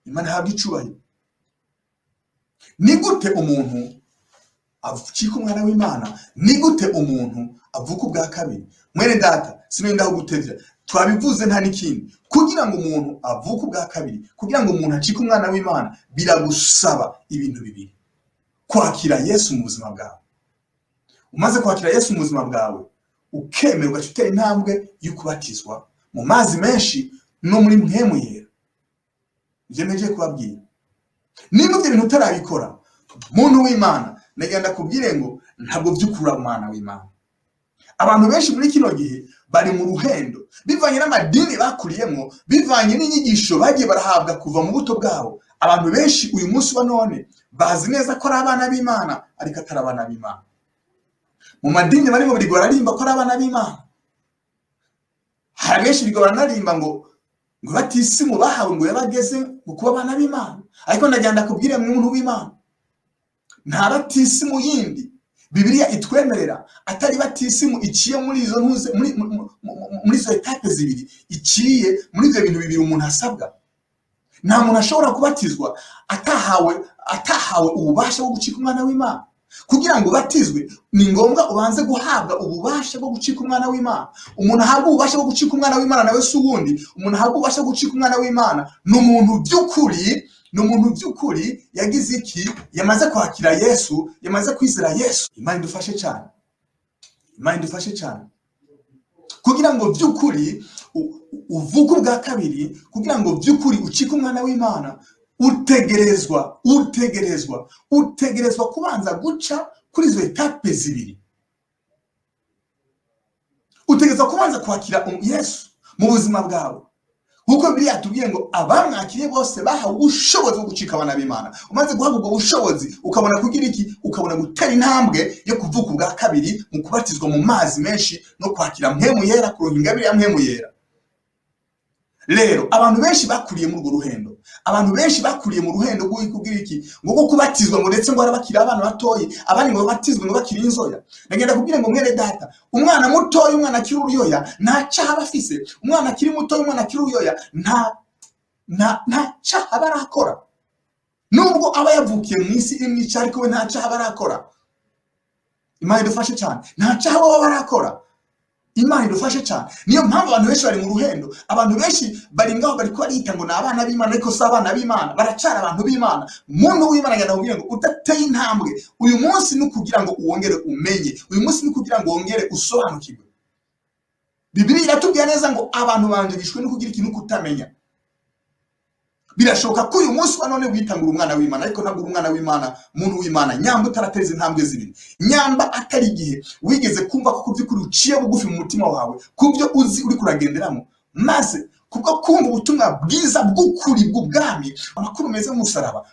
Speaker 2: Imana ihabwa icubahiro. Ni gute umuntu acika umwana w'Imana? Ni gute umuntu avuka ubwa kabiri? Mwene data, sinenda gutevya, twabivuze, nta n'ikindi. Kugira ngo umuntu avuke ubwa kabiri, kugira ngo umuntu acike umwana w'Imana, biragusaba ibintu bibiri: kwakira Yesu mu buzima bwawe. Umaze kwakira Yesu mu buzima bwawe, ukemera, ugaca utera intambwe yo kubatizwa mu mazi menshi no muri Mpwemu Yera. Ivyo mpejeje kubabwira, niba ivyo bintu utarabikora, muntu w'Imana, nagira ndakubwire ngo ntabwo vy'ukuri umwana w'Imana. Abantu benshi muri kino gihe bari mu ruhendo, bivanye n'amadini bakuriyemo, bivanye n'inyigisho bagiye barahabwa kuva mu buto bwabo. Abantu benshi uyu munsi wa none bazi neza ko ari abana b'Imana, ariko atari abana b'Imana. Mu madini barimo birirwa bararimba ko ari abana b'Imana. Hari benshi birirwa baranarimba ngo batisimu bahawe ngo yabageze ngo kuba abana b'Imana. Ariko ndagira ndakubwire, muntu w'Imana, nta batisimu yindi Bibiliya itwemerera atari batisimu iciye muri izo ntuze, muri izo étapes zibiri, iciye muri ibyo bintu bibiri umuntu asabwa. Nta muntu ashobora kubatizwa atahawe ububasha bwo gucika umwana w'Imana. Kugira ngo ubatizwe, ni ngombwa ubanze guhabwa ububasha bwo gucika umwana w'Imana. Umuntu ahabwa ububasha bwo gucika umwana w'Imana nawe si uwundi. Umuntu ahabwa ububasha bwo gucika umwana w'Imana ni umuntu by'ukuri yagize iki? Yamaze kwakira Yesu, yamaze kwizera Yesu. Imana idufashe cyane, Imana idufashe cyane. Kugira ngo by'ukuri uvuke ubwa kabiri, kugira ngo by'ukuri ucike umwana w'Imana, utegerezwa kubanza guca kuri izo étapes zibiri. Utegerezwa kubanza kwakira Yesu mu buzima bwawe, kuko Bibiliya yatubwiye ngo abamwakiriye bose bahawe ubushobozi bwo gucika abana b'Imana. Umaze guhabwa ubwo bushobozi, ukabona kugira iki? Ukabona gutera intambwe yo kuvuka ubwa kabiri mu kubatizwa mu mazi menshi no kwakira Mpwemu Yera, kuronka ingabire ya Mpwemu Yera. Rero abantu benshi bakuriye muri urwo ruhendo. Abantu benshi bakuriye mu ruhendo rwo kugira iki? Ngo rwo kubatizwa, ngo ndetse ngo bakiri abana batoyi, abandi ngo babatizwe ngo bakiri inzoya. Ndagenda kubwira ngo mwene data, umwana mutoyi, umwana akiri uruyoya, nta cyaha aba afise. Umwana akiri mutoyi, umwana akiri uruyoya, nta cyaha aba arakora. Nubwo aba yavukiye mu isi irimo icyaha, ariko we nta cyaha aba arakora. Imana idufashe cyane. Nta cyaha baba barakora. Imana idufashe cyane. Niyo mpamvu abantu benshi bari mu ruhendo. Abantu benshi bari ngaho bari barita ngo ni abana b'Imana, ariko si abana b'Imana, baracara abantu b'Imana. Muntu w'Imana, ngenda kubwira ngo udateye intambwe uyu munsi, ni ukugira ngo uwongere umenye. Uyu munsi ni ukugira ngo wongere usobanukirwe. Bibiliya iratubwira neza ngo abantu banje bishwe no kugira ikintu, kutamenya. Birashoboka ko uyu munsi wa none witangura umwana w'Imana, ariko ntabwo uri umwana w'Imana, muntu w'Imana, nyamba utarateza intambwe zibiri, nyamba atari igihe wigeze kumva ko ku by'ukuri uciye bugufi mu mutima wawe ku byo uzi uri kuragenderamo, maze kubwo kumva ubutumwa bwiza bw'ukuri bw'ubwami, amakuru meza y'umusaraba,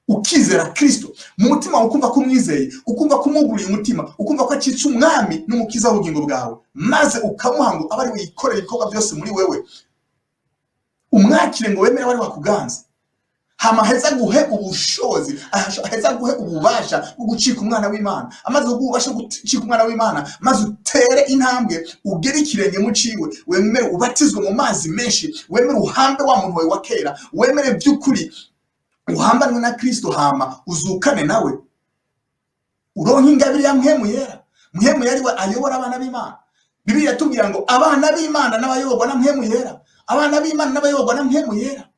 Speaker 2: ukizera Kristo mu mutima wawe, ukumva ko umwizeye, ukumva ko umwuguriye umutima, ukumva ko acitse umwami n'umukiza w'ubugingo bwawe, maze ukamuha ngo abe ari we yikorera ibikorwa byose muri wewe. Umwakire ngo wemere wari wakuganza, hama heza guhe ubushobozi, heza guhe ububasha bwo gucika umwana w'Imana. Amaze kuguha ububasha bwo gucika umwana w'Imana, maze utere intambwe, ugere ikirenge mu ciwe, wemere ubatizwe mu mazi menshi, wemere uhambe wa muntu wawe wa kera, wemere by'ukuri uhambanwe na Kristo, hama uzukane nawe, uronke ingabire ya Mpwemu Yera. Mpwemu Yera we ayobora abana b'Imana. Bibiliya iratubwira ngo abana b'Imana n'abayoborwa na Mpwemu Yera. Abana b'Imana n'abayoborwa na Mpwemu Yera.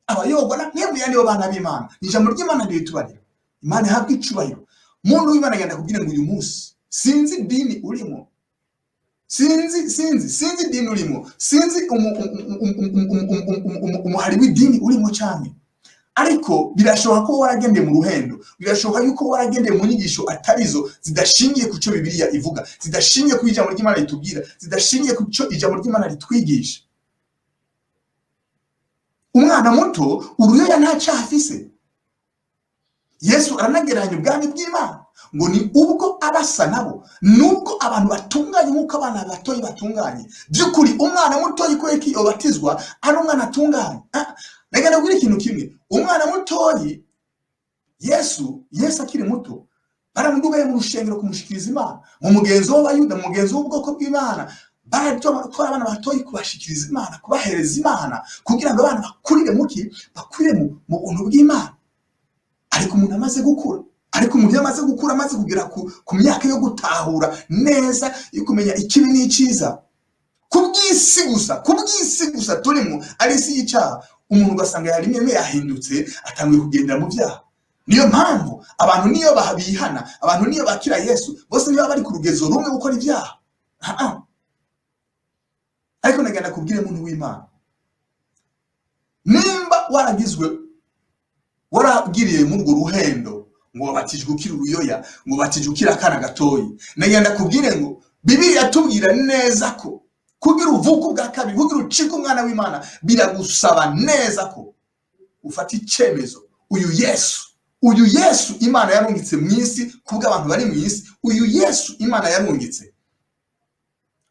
Speaker 2: Abayoborwa na Mpwemu Yera nibo bana b'Imana. Ni ijambo ry'Imana ritubarira. Imana ihabwa icubahiro. Muntu w'Imana, agenda kubwira ngo uyu munsi sinzi idini urimo, sinzi idini urimo, sinzi umuhari w'idini urimo cyane, ariko birashoboka ko waragendeye mu ruhendo. Birashoboka yuko waragendeye mu nyigisho atarizo, zidashingiye ku cyo Bibiliya ivuga, zidashingiye ku ijambo ry'Imana ritubwira, zidashingiye ku cyo ijambo ry'Imana ritwigisha. Umwana muto, uruyoya, nta cyaha afise. Yesu aranagereranya ubwami bw'Imana ngo ni ubwo abasa nabo, nubwo abantu batunganye nk'uko abana batoyi batunganye. By'ukuri umwana mutoyi, kubera ko iyo batizwa ari umwana atunganye. Reka ndabwire ikintu kimwe. Umwana mutoyi, Yesu akiri muto, baramudugaye mu rushengero kumushikiriza Imana, mu mugenzo w'Abayuda, mu mugenzo w'ubwoko bw'Imana. Bararyo barakora abana batoyi, kubashikiriza Imana, kubahereza Imana, kugira ngo abana bakurire muki? Bakurire mu buntu bw'Imana. Ariko umuntu amaze gukura, ariko umuntu iyo amaze gukura, amaze kugera ku myaka yo gutahura neza, yo kumenya ikibi n'icyiza, ku bw'isi gusa turimo ari isi y'icyaha, umuntu ugasanga yarimwe yahindutse, atanguye kugendera mu byaha. Niyo mpamvu abantu niyo bihana, abantu niyo bakira Yesu, bose niba bari ku rugezo rumwe gukora ibyaha. Ah, ah. Ariko nagenda kubwire, muntu w'Imana, nimba waragizwe, waragiriye muri urwo ruhendo ngo wabatijwe ukiri uruyoya, ngo wabatijwe ukiri akana gatoyi, nagenda kubwire ngo Bibiliya iratubwira neza ko kugira uvuke ubwa kabiri, kugira ucike umwana w'Imana, biragusaba neza ko ufata icyemezo. Uyu Yesu, uyu Yesu Imana yarungitse mu isi kubw'abantu bari mu isi, uyu Yesu Imana yarungitse,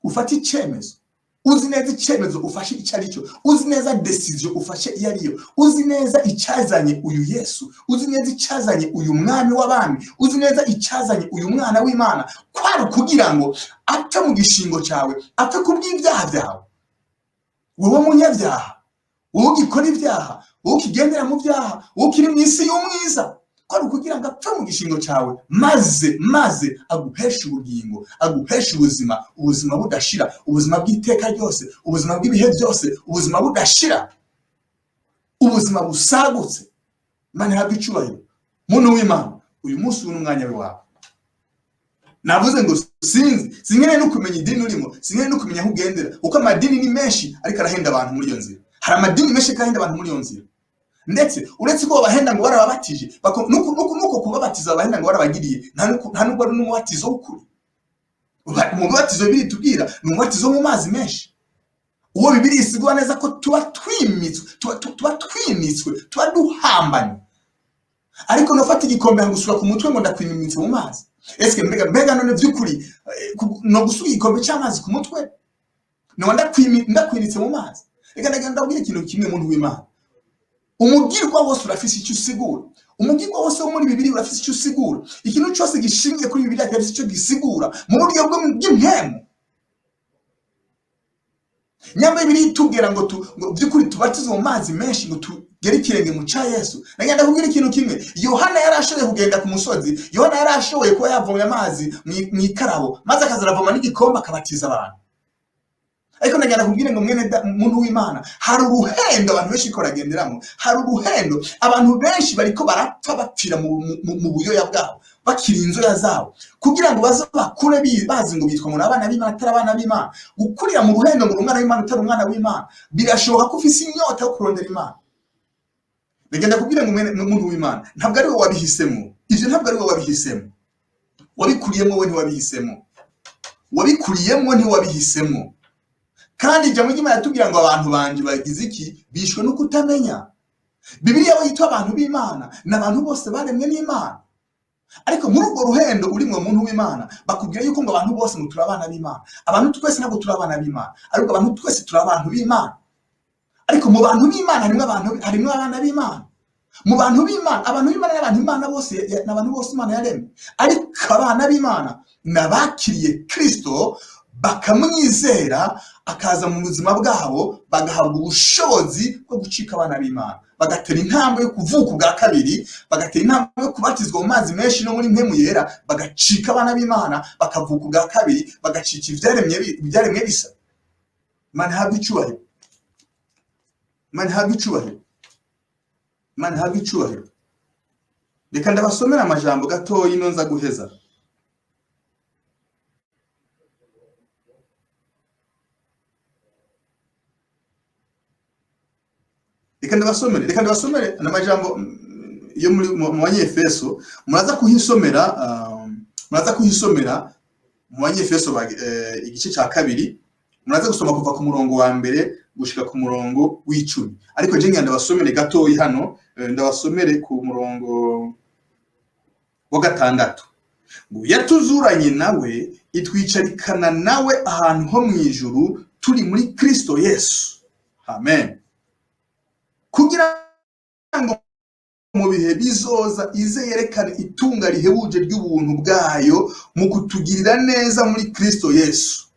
Speaker 2: ufata icyemezo. Uzi neza icyemezo ufashe icyo ari cyo, uzi neza décision ufashe iyo ari yo, uzi neza icyazanye uyu Yesu, uzi neza icyazanye uyu Mwami w'abami, uzi neza icyazanye uyu Mwana w'Imana, kwari ukugira ngo apfe mu gishingo cyawe, apfe ku bw'ibyaha byawe, wowe munyabyaha, wowe ugikora ibyaha, wowe ukigendera mu byaha, wowe ukiri mu isi y'umwiza, kwari ukugira ngo apfe mu gishingo cyawe, maze aguheshe ubugingo, aguheshe ubuzima, ubuzima budashira, ubuzima bw'iteka ryose, ubuzima bw'ibihe byose, ubuzima budashira, ubuzima busagutse. Imana ihabwe icyubahiro. Muntu w'Imana, uyu munsi uyu ni umwanya wawe. Navuze ngo sinzi, sinkeneye no kumenya idini urimo, sinkeneye no kumenya aho ugendera, kuko amadini ni menshi ariko arahenda abantu muri iyo nzira. Hari amadini menshi ariko arahenda abantu muri iyo nzira. Ndetse uretse ko babahenda ngo barababatije, nuko kubabatiza babahenda ngo barabagiriye, nta nubwo ari n'umubatizo w'ukuri. Umubatizo Bibiliya itubwira ni umubatizo wo mu mazi menshi, uwo Bibiliya isigura neza ko tuba twimitswe, tuba twimitswe, tuba duhambanye. Ariko nufata igikombe nkagusuka ku mutwe ngo ndakwimimitse mu mazi, ese mbega none by'ukuri no gusuka igikombe cy'amazi ku mutwe noba ndakwinitse mu mazi? Reka ndagenda ndabwira ikintu kimwe, muntu w'Imana: umugirwa wose urafise icyo usigura, umugirwa wose wo muri Bibiliya urafise icyo usigura. Ikintu cyose gishingiye kuri Bibiliya kirafise icyo gisigura mu buryo bw'impemu. Nyamara Bibiliya itubwira ngo by'ukuri tubatizwe mu mazi menshi ngo tugere ikirenge mu cya Yesu. Nagenda kubwira ikintu kimwe: Yohana yari ashoboye kugenda ku musozi, Yohana yari ashoboye kuba yavomye amazi mu ikarabo, maze akaza aravoma n'igikombe akabatiza abantu. Ariko ndagenda kubwira ngo mwene muntu w'Imana, hari uruhendo abantu benshi bariko baragenderamo, hari uruhendo abantu benshi bariko barapfa, bapfira mu buyoya bwabo, bakiri inzoya zabo, kugira ngo baze bakure bazi ngo bitwa ngo ni abana b'Imana atari abana b'Imana. Gukurira mu ruhendo ngo uri umwana w'Imana utari umwana w'Imana, birashoboka ko ufise inyota yo kurondera Imana. Ndagenda kubwira ngo mwene muntu w'Imana, ntabwo ari wowe wabihisemo ivyo, ntabwo ari wowe wabihisemo, wabikuriyemo wowe ntiwabihisemo, wabikuriyemo ntiwabihisemo. Kandi ijambo ry'Imana yatubwira ngo abantu banje bagize iki? Bishwe no kutamenya. Bibiliya we yitwa abantu b'Imana ni abantu bose baremwe n'Imana. Ariko muri urwo ruhendo urimwo, muntu w'Imana, bakubwira yuko ngo abantu bose ngo turi abana b'Imana. Abantu twese ntabwo turi abana b'Imana, ariko abantu twese turi abantu b'Imana. Ariko mu bantu b'Imana harimo abantu, harimo abana b'Imana. Mu bantu b'Imana, abantu b'Imana n'abantu Imana bose, n'abantu bose Imana yaremye. Ariko abana b'Imana ni abakiriye Kristo, bakamwizera akaza mu buzima bwabo, bagahabwa ubushobozi bwo gucika abana b'Imana, bagatera intambwe yo kuvuka ubwa kabiri, bagatera intambwe yo kubatizwa mu mazi menshi no muri mpemu yera, bagacika abana b'Imana, bakavuka ubwa kabiri, bagacika ibyaremwe bisa. Imana ihabwe icyubahiro, Imana ihabwe icubahiro, Imana ihabwe icubahiro. Reka ndabasomera amajambo gatoya ino nza guheza. Reka ndabasomere n'amajambo yo muri mu Banyefeso. Muraza kuhisomera mu Banyefeso igice cya 2, muraza gusoma kuva ku murongo wa 1 gushika ku murongo w'10. Ariko je ngira ndabasomere gatoyi hano, ndabasomere ku murongo wa 6. Ngo yatuzuranye nawe, itwicarikana nawe ahantu ho mu ijuru turi muri Kristo Yesu. Amen. Kugira ngo mu bihe bizoza ize yerekane itunga rihebuje ry'ubuntu bwayo mu kutugirira neza muri Kristo Yesu.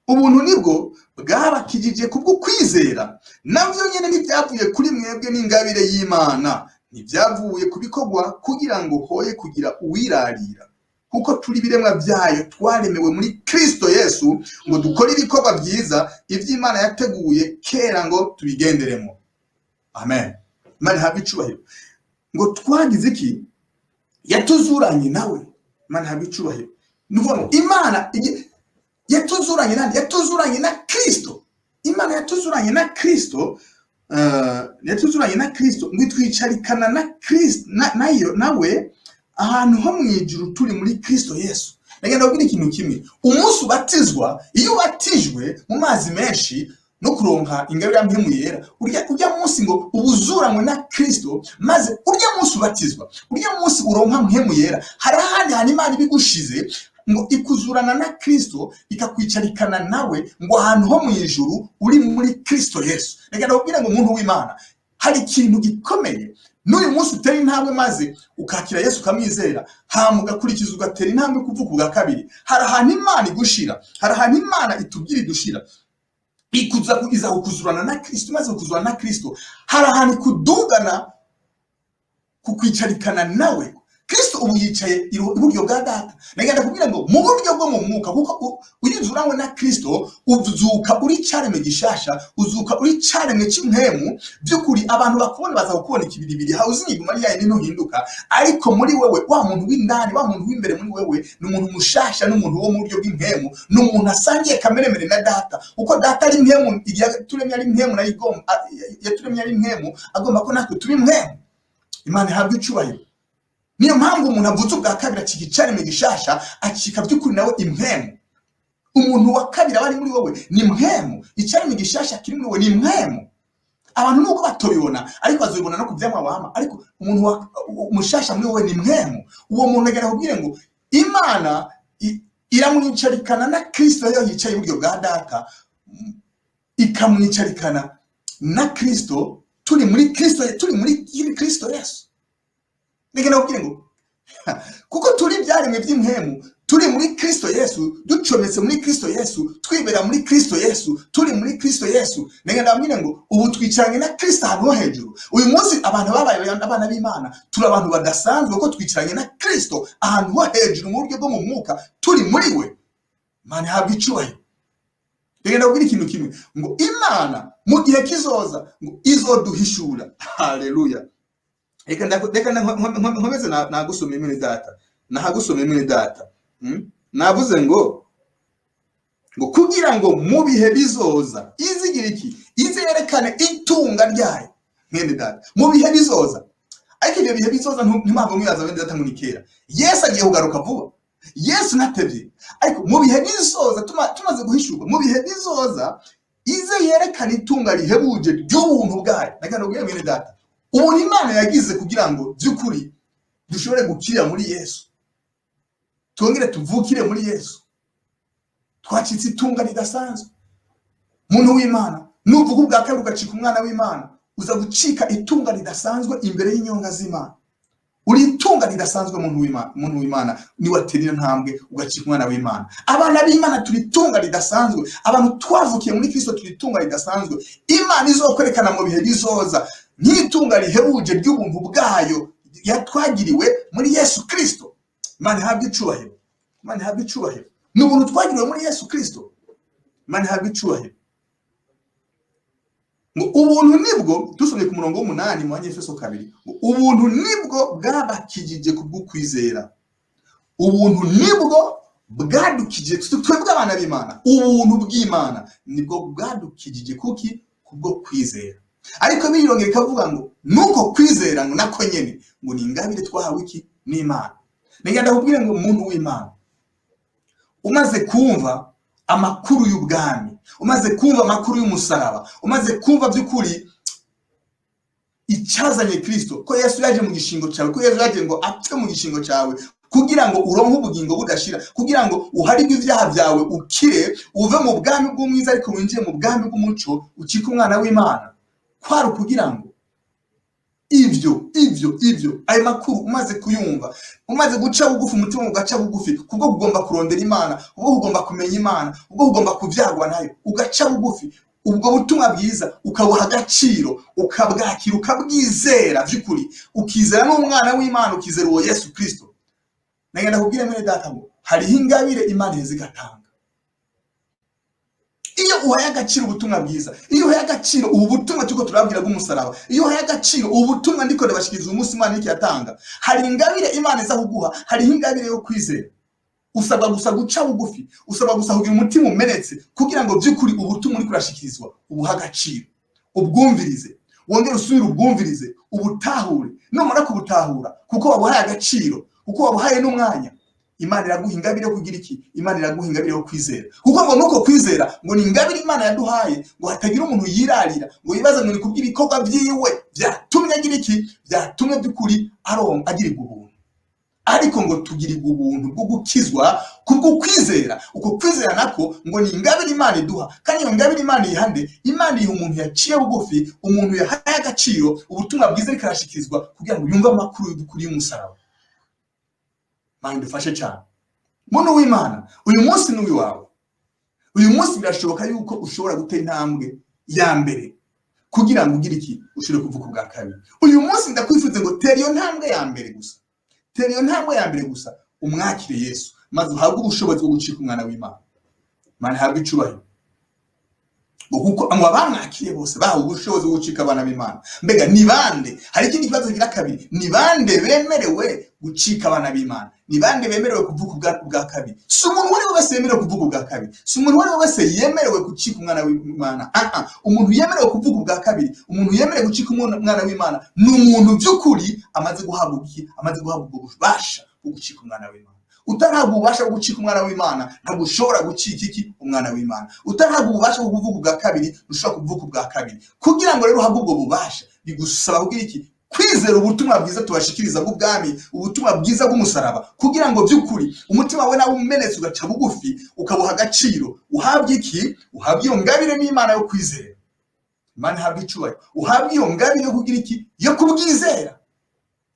Speaker 2: Ubuntu nibwo bwabakijije kubwo kwizera, navyo nyene ntibyavuye kuri mwebwe, n'ingabire y'Imana, ntibyavuye ku bikorwa, kugira ngo hoye kugira uwirarira. Kuko turi ibiremwa byayo, twaremewe muri Kristo Yesu ngo dukore ibikorwa byiza, ivy'Imana yateguye kera ngo tubigenderemo. Amen. Imana ihabwe icubahiro. Ngo twagize iki? Yatuzuranye nawe. Imana ihabwe icubahiro. Ni ukuvuga ngo Imana yatuzuranye nande? Yatuzuranye na Kristo. Imana yatuzuranye na Kristo, yatuzuranye na Kristo ngo itwicarikana na Kristo, nayo nawe ahantu ho mu ijuru turi muri Kristo Yesu. Ndagenda kubwira ikintu kimwe: umunsi ubatizwa, iyo ubatijwe mu mazi menshi no kuronka ingabire ya mpemu yera, urya munsi ngo ubuzuranywe na Kristo. Maze urya munsi ubatizwa, urya munsi uronka mpemu yera, hari ahandi hantu Imana ibigushize. Ngo ikuzurana na Kristo, ikakwicarikana nawe ngo ahantu ho mu ijuru uri muri Kristo Yesu. Reka ndakubwira ngo, umuntu w'Imana, hari ikintu gikomeye n'uyu munsi utera intambwe maze ukakira Yesu, ukamwizera, hama ugakurikiza, ugatera intambwe kuvuka ubwa kabiri. Hari ahantu Imana igushira, hari ahantu Imana itubwira idushira. Ikuza, iza kukuzurana na Kristo. Maze kukuzurana na Kristo, hari ahantu ikudugana kukwicarikana nawe. Kristo ubu yicaye iburyo bwa Data. Nagenda kubwira ngo mu buryo bwo mu mwuka, kuko iyo uzuranywe na Kristo, uzuka uri cyaremwe gishasha, uzuka uri cyaremwe cy'impwemu. By'ukuri abantu bakubona baza kukubona ikibiribiri, hawe uzinyiguma ari yayo ntuhinduka, ariko muri wewe, wa muntu w'indani, wa muntu w'imbere muri wewe, ni umuntu mushasha, n'umuntu wo mu buryo bw'impwemu, ni umuntu asangiye kameremere na Data, kuko Data ari impwemu. Igihe yaturemye ari impwemu, nayo igomba, yaturemye ari impwemu, agomba ko natwe tuba impwemu. Imana ihabwa icubahiro. Niyo mpamvu umuntu avutse ubwa kabiri acika icaremwe gishasha, acika by'ukuri nawe impwemu. Umuntu wa kabiri aba ari muri wowe ni impwemu. Icaremwe gishasha kiri muri wowe ni impwemu. Abantu nubwo batobibona, ariko bazobibona no ku vyamwa wama. Ariko umuntu mushasha muri wowe ni impwemu. Uwo muntu agera kubwire ngo Imana iramwicarikana na Kristo iyo yicaye iburyo bwa Data, ikamwicarikana na Kristo. Turi muri Kristo, turi muri Kristo Yesu. Reka nakubwire ngo kuko turi ibyaremwe by'impwemu, turi muri Kristo Yesu, ducometse muri Kristo Yesu, twibera muri Kristo Yesu, turi muri Kristo Yesu. Reka ndabwire ngo ubu twicaranye na Kristo ahantu ho hejuru. Uyu munsi abantu babaye abana b'Imana turi abantu badasanzwe, kuko twicaranye na Kristo ahantu ho hejuru mu buryo bwo mu mwuka, turi muri we. Imana ihabwa icubahiro. Reka ndabwire ikintu kimwe, ngo Imana mu gihe kizoza ngo izoduhishura. Haleluya! Reka nkomeze nagusoma imwe Data, nahagusoma imwe Data. Navuze ngo kugira ngo mu bihe bizoza izigira iki? Ize yerekane itunga ryayo, mwene Data, mu bihe bizoza. Ariko ibyo bihe bizoza, ntimpamvu mwibaza, bene Data, ngo ni kera. Yesu agiye kugaruka vuba, Yesu ntatevye. Ariko mu bihe bizoza, tumaze guhishurwa, mu bihe bizoza ize yerekane itunga rihebuje ry'ubuntu bwayo. Nagira ngo mwene Data, ubuntu Imana yagize kugira ngo by'ukuri dushobore gukira muri Yesu, twongere tuvukire muri Yesu, twacitse itunga ridasanzwe. Muntu w'Imana, nuvuga ubwa kabiri ugacika umwana w'Imana, uza gucika itunga ridasanzwe imbere y'inyonga z'Imana. Uri itunga ridasanzwe, muntu w'Imana. Muntu w'Imana, niwatera iyo ntambwe ugacika umwana w'Imana, abana b'Imana turi itunga ridasanzwe. Abantu twavukiye muri Kristo turi itunga ridasanzwe Imana izokwerekana mu bihe bizoza nk'itunga rihebuje ry'ubuntu bwayo yatwagiriwe muri Yesu Kristo. Imana ihabwe icubahiro, Imana ihabwe icubahiro. Ni ubuntu twagiriwe muri Yesu Kristo. Imana ihabwe icubahiro. Ngo ubuntu nibwo, dusomye ku murongo w'umunani mu Banyefeso 2, ngo ubuntu nibwo bwabakijije kubw'ukwizera. Ubuntu nibwo bwadukijije twebwe abana b'Imana. Ubuntu bw'Imana nibwo bwadukijije kuki? Kubwo kwizera. Ariko birongera ikavuga ngo nuko kwizera ngo nako nyene ngo ni ingabire twahawe iki? N'Imana. Nigenda kubwira ngo, umuntu w'Imana, umaze kumva amakuru y'ubwami, umaze kumva amakuru y'umusaraba, umaze kumva by'ukuri icyazanye Kristo, ko Yesu yaje mu gishingo cyawe, ko Yesu yaje ngo apfe mu gishingo cyawe kugira ngo uronke ubugingo budashira, kugira ngo uharirwe ibyaha byawe, ukire, uve mu bwami bw'umwiza ariko winjiye mu bwami bw'umuco, ucike umwana w'Imana, kwari ukugira ngo ivyo ayo makuru umaze kuyumva, umaze guca bugufi, umutima ugaca bugufi kubwo kugomba kurondera Imana, kubwo kugomba kumenya Imana, kubwo kugomba kuvyagwa nayo, ugaca bugufi, ubwo butumwa bwiza ukabuha agaciro, ukabwakira, ukabwizera vy'ukuri, ukizera n'umwana w'Imana, ukizera uwo Yesu Kristo, nagenda kubwira mwene Data ngo hariho ingabire Imana iheza igatanga iyo uhaye agaciro ubutumwa bwiza, iyo uhaye agaciro ubu butumwa turiko turababwira bw'umusaraba, iyo uhaye agaciro ubu butumwa ndiko ndabashikiriza uyu munsi Imana iriko iratanga. Hari ingabire Imana iza kuguha, hariho ingabire yo kwizera. Usabwa gusa guca bugufi, usabwa gusa kugira umutima umenetse kugira ngo by'ukuri ubutumwa uriko urashikirizwa ubuhe agaciro, ubwumvirize, wongere usubire ubwumvirize, ubutahure. Numara kubutahura, kuko wabuhaye agaciro, kuko wabuhaye n'umwanya, Imana iraguha ingabire yo kugira iki? Imana iraguha ingabire yo kwizera, kuko ngo nuko kwizera ngo ni ingabire Imana yaduhaye, ngo hatagira umuntu yirarira ngo yibaze ngo ni kubw'ibikorwa byiwe byatumye agira iki, byatumye by'ukuri aronka agirirwa ubuntu. Ariko ngo tugirirwe ubuntu bwo gukizwa kubwo kwizera. Uko kwizera nako ngo ni ingabire Imana iduha. Kandi iyo ngabire Imana iyiha nde? Imana iha umuntu yaciye bugufi, umuntu yahaye agaciro ubutumwa bwiza ariko arashikirizwa kugira ngo yumve amakuru y'ukuri y'umusaraba. Mana idufashe cyane. Muntu w'Imana, uyu munsi ni uwawe. Uyu munsi birashoboka yuko ushobora gutera intambwe ya mbere kugira ngo ugire iki? Ushobore kuvuka ubwa kabiri. Uyu munsi ndakwifuza ngo tera iyo ntambwe ya mbere gusa, tera iyo ntambwe ya mbere gusa, umwakire Yesu, maze uhabwe ubushobozi bwo gucika umwana w'Imana. Imana ihabwe icubahiro. Ngo kuko ngo abamwakiriye bose bahawe ubushobozi bwo gucika abana b'Imana. Mbega ni bande? Hari ikindi kibazo kigira kabiri: ni bande bemerewe gucika abana b'Imana? Ni bande bemerewe kuvuka ubwa kabiri? Si umuntu uwo ari we wese yemerewe kuvuka ubwa kabiri, si umuntu uwo ari we wese yemerewe gucika umwana w'Imana. Ah ah, umuntu yemerewe kuvuka ubwa kabiri, umuntu yemerewe gucika umwana w'Imana ni umuntu by'ukuri amaze guhabwa iki? Amaze guhabwa ubwo bubasha bwo gucika umwana w'Imana. Utarahabwa ububasha bwo gucika umwana w'Imana, ntabwo ushobora gucika iki? Umwana w'Imana. Utarahabwa ububasha bwo kuvuka ubwa kabiri, ntushobora kuvuka ubwa kabiri. Kugira ngo rero uhabwe ubwo bubasha, bigusaba kugira iki? Kwizera ubutumwa bwiza tubashikiriza bw'ubwami, ubutumwa bwiza bw'umusaraba, kugira ngo by'ukuri umutima wawe nawe umenetse ugaca bugufi, ukabuha agaciro, uhabwe iki? Uhabwe iyo ngabire n'Imana yo kwizera. Imana ihabwe icubahiro. Uhabwe iyo ngabire yo kugira iki? Yo kubwizera,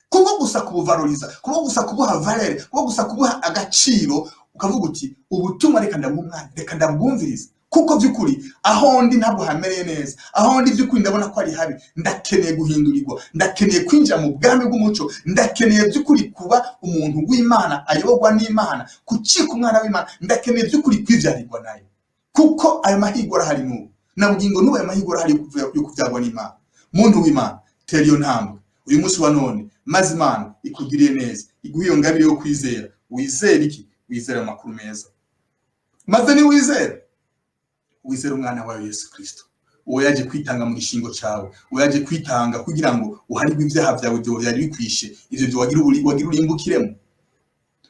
Speaker 2: kubwo gusa kubuvaloriza, kubwo gusa kubuha valeur, kubwo gusa kubuha agaciro, ukavuga uti: "Ubutumwa reka ndabuha umwanya, reka ndabwumviriza, kuko by'ukuri aho ndi ntabwo hamereye neza. Aho ndi by'ukuri ndabona ko ari habi. Ndakeneye guhindurirwa, ndakeneye kwinjira mu bwami bw'umuco, ndakeneye by'ukuri kuba umuntu w'Imana ayoborwa n'Imana, gucika umwana w'Imana. Ndakeneye by'ukuri kwibyarirwa nayo." Kuko ayo mahirwe arahari n'ubu, na bugingo n'ubu ayo mahirwe arahari yo kubyarwa n'Imana. Muntu w'Imana, tera iyo ntambwe uyu munsi wa none, maze Imana ikugiriye neza, iguhe iyo ngabire yo kwizera. Wizere iki? Wizere amakuru meza, maze niwizere, wizere umwana wawe Yesu Kristo, uwo yaje kwitanga mu gishingo cyawe, uwo yaje kwitanga kugira ngo uharirwe ibyaha byawe byo byari bikwishe, ivyo byo wagira urimbukiremo,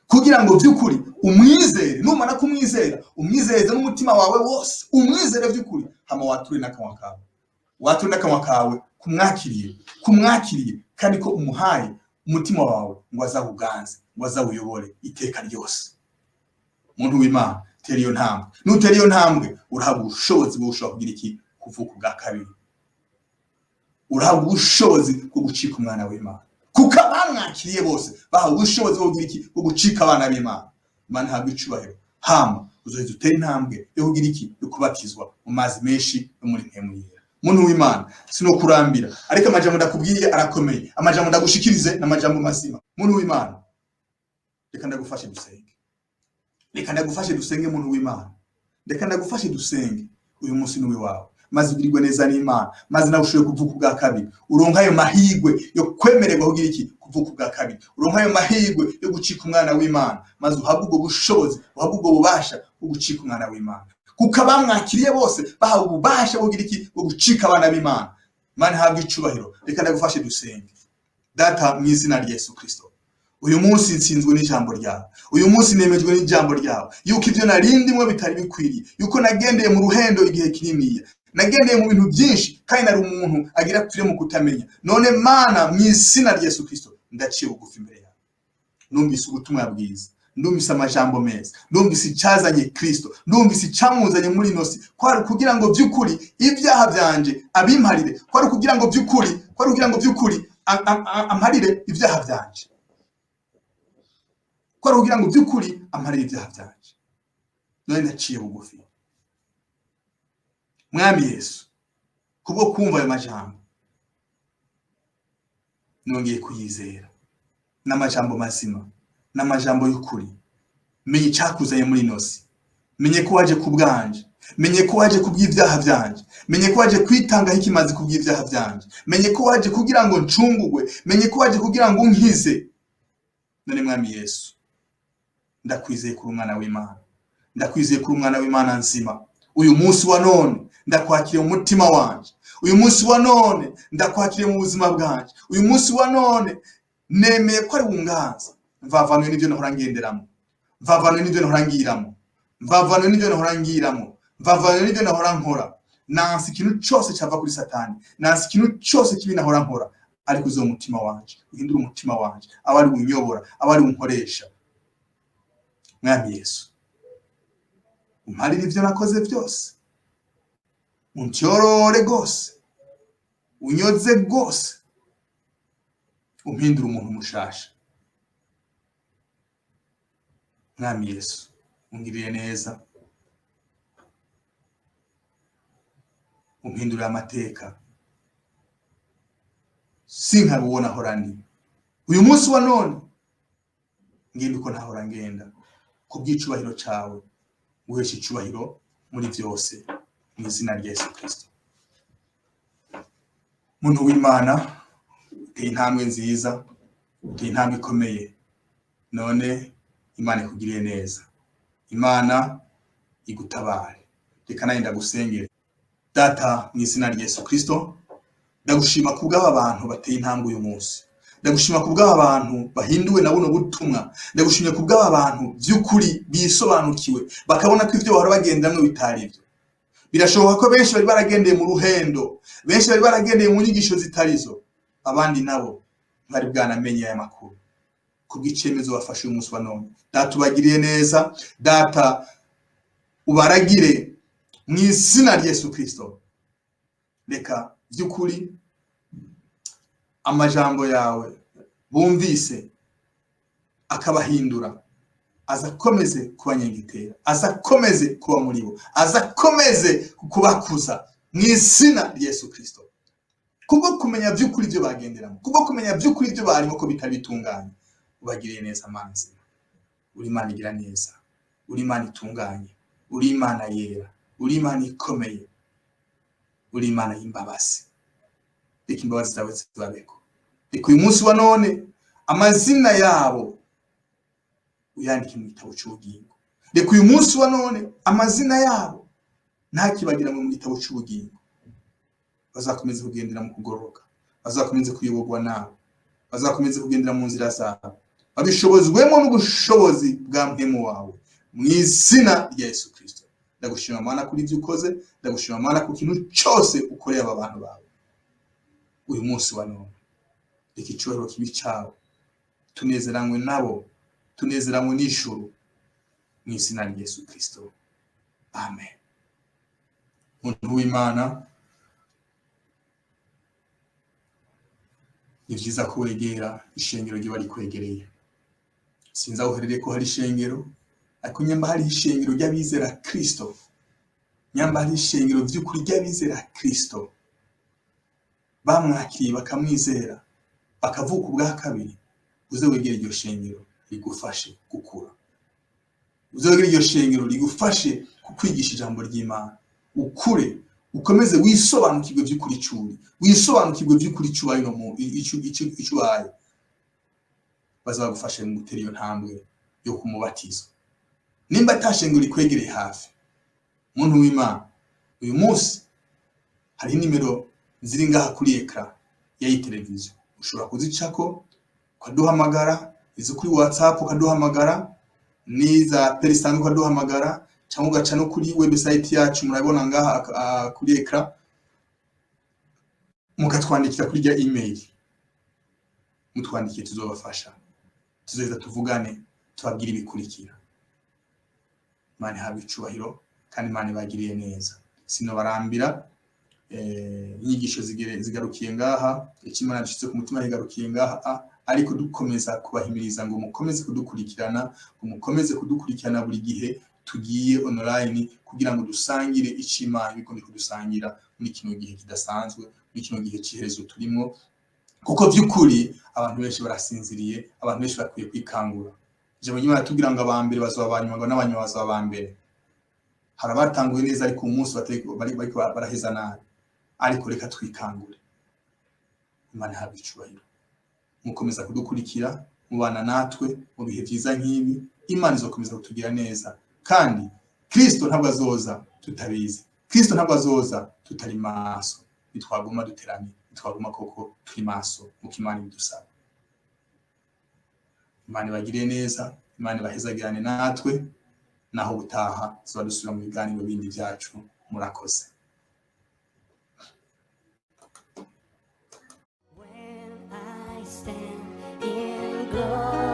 Speaker 2: kugira ngo by'ukuri umwizere. Numara kumwizera, umwizeze n'umutima wawe wose, umwizere by'ukuri, hama wature n'akanwa kawe, wature n'akanwa kawe kumwakiriye, kandi ko umuhaye umutima wawe ngo azawuganze, ngo azawuyobore iteka ryose. Muntu w'Imana, tera iyo ntambwe. Nutera iyo ntambwe, urahabwa ubushobozi bwo gushobora kugira iki? Kuvuka ubwa kabiri. Urahabwa ubushobozi bwo gucika umwana w'Imana, kuko abamwakiriye bose bahawe ubushobozi bwo kugira iki? Bwo gucika abana b'Imana. Imana ihabwa icubahiro. Hama uzoheza utere intambwe yo kugira iki? Yo kubatizwa mu mazi menshi no muri Mpwemu Yera. Muntu w'Imana, sinokurambira, ariko amajambo ndakubwiye arakomeye. Amajambo ndagushikirize n'amajambo mazima. Muntu w'Imana, reka ndagufashe dusenge, reka ndagufashe dusenge. Muntu w'Imana, reka ndagufashe dusenge. Uyu munsi ni uwawe, maze ugirirwe neza n'Imana, maze nawe ushobore kuvuka ubwa kabiri, uronka ayo mahirwe yo kwemererwa kugira iki? Kuvuka ubwa kabiri. Uronka ayo mahirwe yo gucika umwana w'Imana, maze uhabwe ubwo bushobozi, uhabwe ubwo bubasha bwo gucika umwana w'Imana, kuko abamwakiriye bose bahawe ububasha bwo kugira iki? Bwo gucika abana b'Imana. Imana ihabwe icubahiro. Reka ndagufashe dusenge. Data, mu izina rya Yesu Kristo, uyu munsi nsinzwe n'ijambo ryawe. Uyu munsi nemejwe n'ijambo ryawe yuko ibyo narindimwe bitari bikwiriye, yuko nagendeye mu ruhendo igihe kininiya, nagendeye mu bintu byinshi, kandi nari umuntu agira apfire mu kutamenya. None Mana, mu izina rya Yesu Kristo, ndaciye bugufi imbere yawe. Numvise ubutumwa bwiza, ndumvise amajambo meza, ndumvise icyazanye Kristo, ndumvise icyamuzanye muri ino si, kwari kugira ngo by'ukuri ibyaha byanje abimparire, kwari kugira ngo by'ukuri amparire ibyaha byanje, kwari kugira ngo by'ukuri amparire ibyaha byanje. None naciye bugufi, Mwami Yesu, kubwo kumva ayo majambo nongeye kuyizera. N'amajambo mazima, n'amajambo y'ukuri. Menye icyakuzanye muri ino si, menye ko waje ku bwanje, menye ko waje ku bw'ibyaha byanje, menye ko waje kwitangaho ikimazi ku bw'ibyaha byanje, menye ko waje kugira ngo ncungugwe, menye ko waje kugira ngo unkize. None Mwami Yesu, ndakwizeye kuri umwana w'Imana, ndakwizeye kuri umwana w'Imana nzima. Uyu munsi wa none ndakwakiriye mu mutima wanje, uyu munsi wa none ndakwakiriye mu buzima bwanje, uyu munsi wa none nemeye ko ari wunganza. Mvavanuye n'ibyo nahora ngenderamo, mvavanuye n'ibyo nahora ngiramo, mvavanuye n'ibyo nahora ngiramo, mvavanuye n'ibyo nahora nkora. Nansi ikintu cyose cyava kuri Satani, nansi ikintu cyose kibi nahora nkora. Ariko uze mu mutima wanje, uhindure umutima wanje, abe ari unyobora, abe ari unkoresha. Mwami Yesu, umparire ivyo nakoze byose, untyorore rwose, unyoze rwose, umpindure umuntu mushasha. Mwami Yesu, ungiriye neza, umpindurire amateka, sinkabe uwo nahora ndi. Uyu munsi wa none ngenda uko nahora ngenda, kubw'icubahiro cawe, guhesha icubahiro muri byose, mu izina rya Yesu Kristo. Muntu w'Imana, uteye intambwe nziza, uteye intambwe ikomeye. None Imana ikugiriye neza, Imana igutabare. Reka nanjye ndagusengere. Data, mu izina rya Yesu Kristo, ndagushima kubw'aba bantu bateye intambwe uyu munsi. Ndagushima kubw'aba bantu bahinduwe na buno butumwa. Ndagushimye kubw'aba bantu by'ukuri bisobanukiwe, bakabona ko ivyo bahora bagendamwo bitari ivyo. Birashoboka ko benshi bari baragendeye mu ruhendo, benshi bari baragendeye mu nyigisho zitarizo, abandi nabo ntibari bwanamenye aya makuru. Kubw'icemezo bafashe uyu munsi wa none, Data ubagiriye neza, Data ubaragire mu izina rya Yesu Kristo. Reka by'ukuri amajambo yawe bumvise akabahindura, azakomeze kubanyengetera, azakomeze kuba muri bo, azakomeze kubakuza mu izina rya Yesu Kristo. Kubwo kumenya by'ukuri ibyo bagenderamo, kubwo kumenya by'ukuri ibyo barimo ko bitari bitunganye, ubagiriye neza. Mana nzima, uri Imana igira neza, uri Imana itunganye, uri Imana yera, uri Imana ikomeye, uri Imana y'imbabazi. Reka imbabazi zawe zibabeko. Reka uyu munsi wa none amazina yabo uyandike mu gitabo cy'ubugingo. Reka uyu munsi wa none amazina yabo ntakibagiranwe mu gitabo cy'ubugingo. Bazakomeze kugendera mu kugororoka, bazakomeze kuyoborwa nawe, bazakomeze kugendera mu nzira zabo, babishobozwemo n'ubushobozi bwa mpemu wawe, mu izina rya Yesu Kristo. Ndagushima Mana kuri ibyo ukoze, ndagushima Mana ku kintu cyose ukoreye aba bantu bawe uyu munsi wa none. Reka icyubahiro kibe cyawe, tunezeranywe nabo, tunezeranywe n'ijuru, mu izina rya Yesu Kristo, amen. Muntu w'Imana, ni byiza ko wegera ishengero riba rikwegereye. Sinzi aho uherereye ko hari ishengero, ariko nyamba hari ishengero ry'abizera Kristo, nyamba hari ishengero by'ukuri ry'abizera Kristo, bamwakiriye bakamwizera, bakavuka ubwa kabiri, uze wegere iryo shengero rigufashe gukura. Uze wegere iryo shengero rigufashe kukwigisha ijambo ry'Imana, ukure, ukomeze wisobanukirwe by'ukuri cyuri, wisobanukirwe by'ukuri cyubaye no mu icubaye. Bazagufashe mu gutera iyo ntambwe yo kumubatiza. Nimba atashengero rikwegereye hafi, muntu w'Imana, uyu munsi hari nimero ziri ngaha kuri ekara y'iyi televiziyo, ushobora kuzicako ukaduhamagara, izo kuri WhatsApp ukaduhamagara, n'iza perisanzwe ukaduhamagara, cyangwa ugaca no kuri website yacu murabona ngaha kuri ekara, mukatwandikira kuri rya email. Mutwandikiye tuzobafasha, tuzoheza tuvugane, tubabwire ibikurikira. Imana ihabwe icubahiro kandi Imana ibagiriye neza. Sinobarambira, inyigisho zigarukiye ngaha, icyo Imana yashyize ku mutima kigarukiye ngaha, ariko dukomeza kubahimiriza ngo mukomeze kudukurikirana, ngo mukomeze kudukurikirana buri gihe tugiye online, kugira ngo dusangire icyo Imana igomba kudusangira muri kino gihe kidasanzwe, muri kino gihe cy'iherezo turimo, kuko by'ukuri abantu benshi barasinziriye, abantu benshi bakwiye kwikangura. Ijambo ry'Imana ritubwira ngo abambere bazaba abanyuma, ngo n'abanyuma bazaba abambere. Hari abatanguye neza ariko uyu munsi bariko baraheza nabi, ariko reka twikangure. Imana ihabwe icubahiro. Mukomeza kudukurikira, mubana natwe mu bihe byiza nk'ibi, Imana izokomeza kutugira neza. Kandi Kristo ntabwo azoza tutabizi, Kristo ntabwo azoza tutari maso. Nitwaguma duteramye, nitwaguma koko turi maso nkuko Imana ibidusaba. Imana ibagiriye neza, Imana ibahezagirane natwe, naho ubutaha tuba dusubira mu biganiro bindi byacu. Murakoze.
Speaker 1: When glory.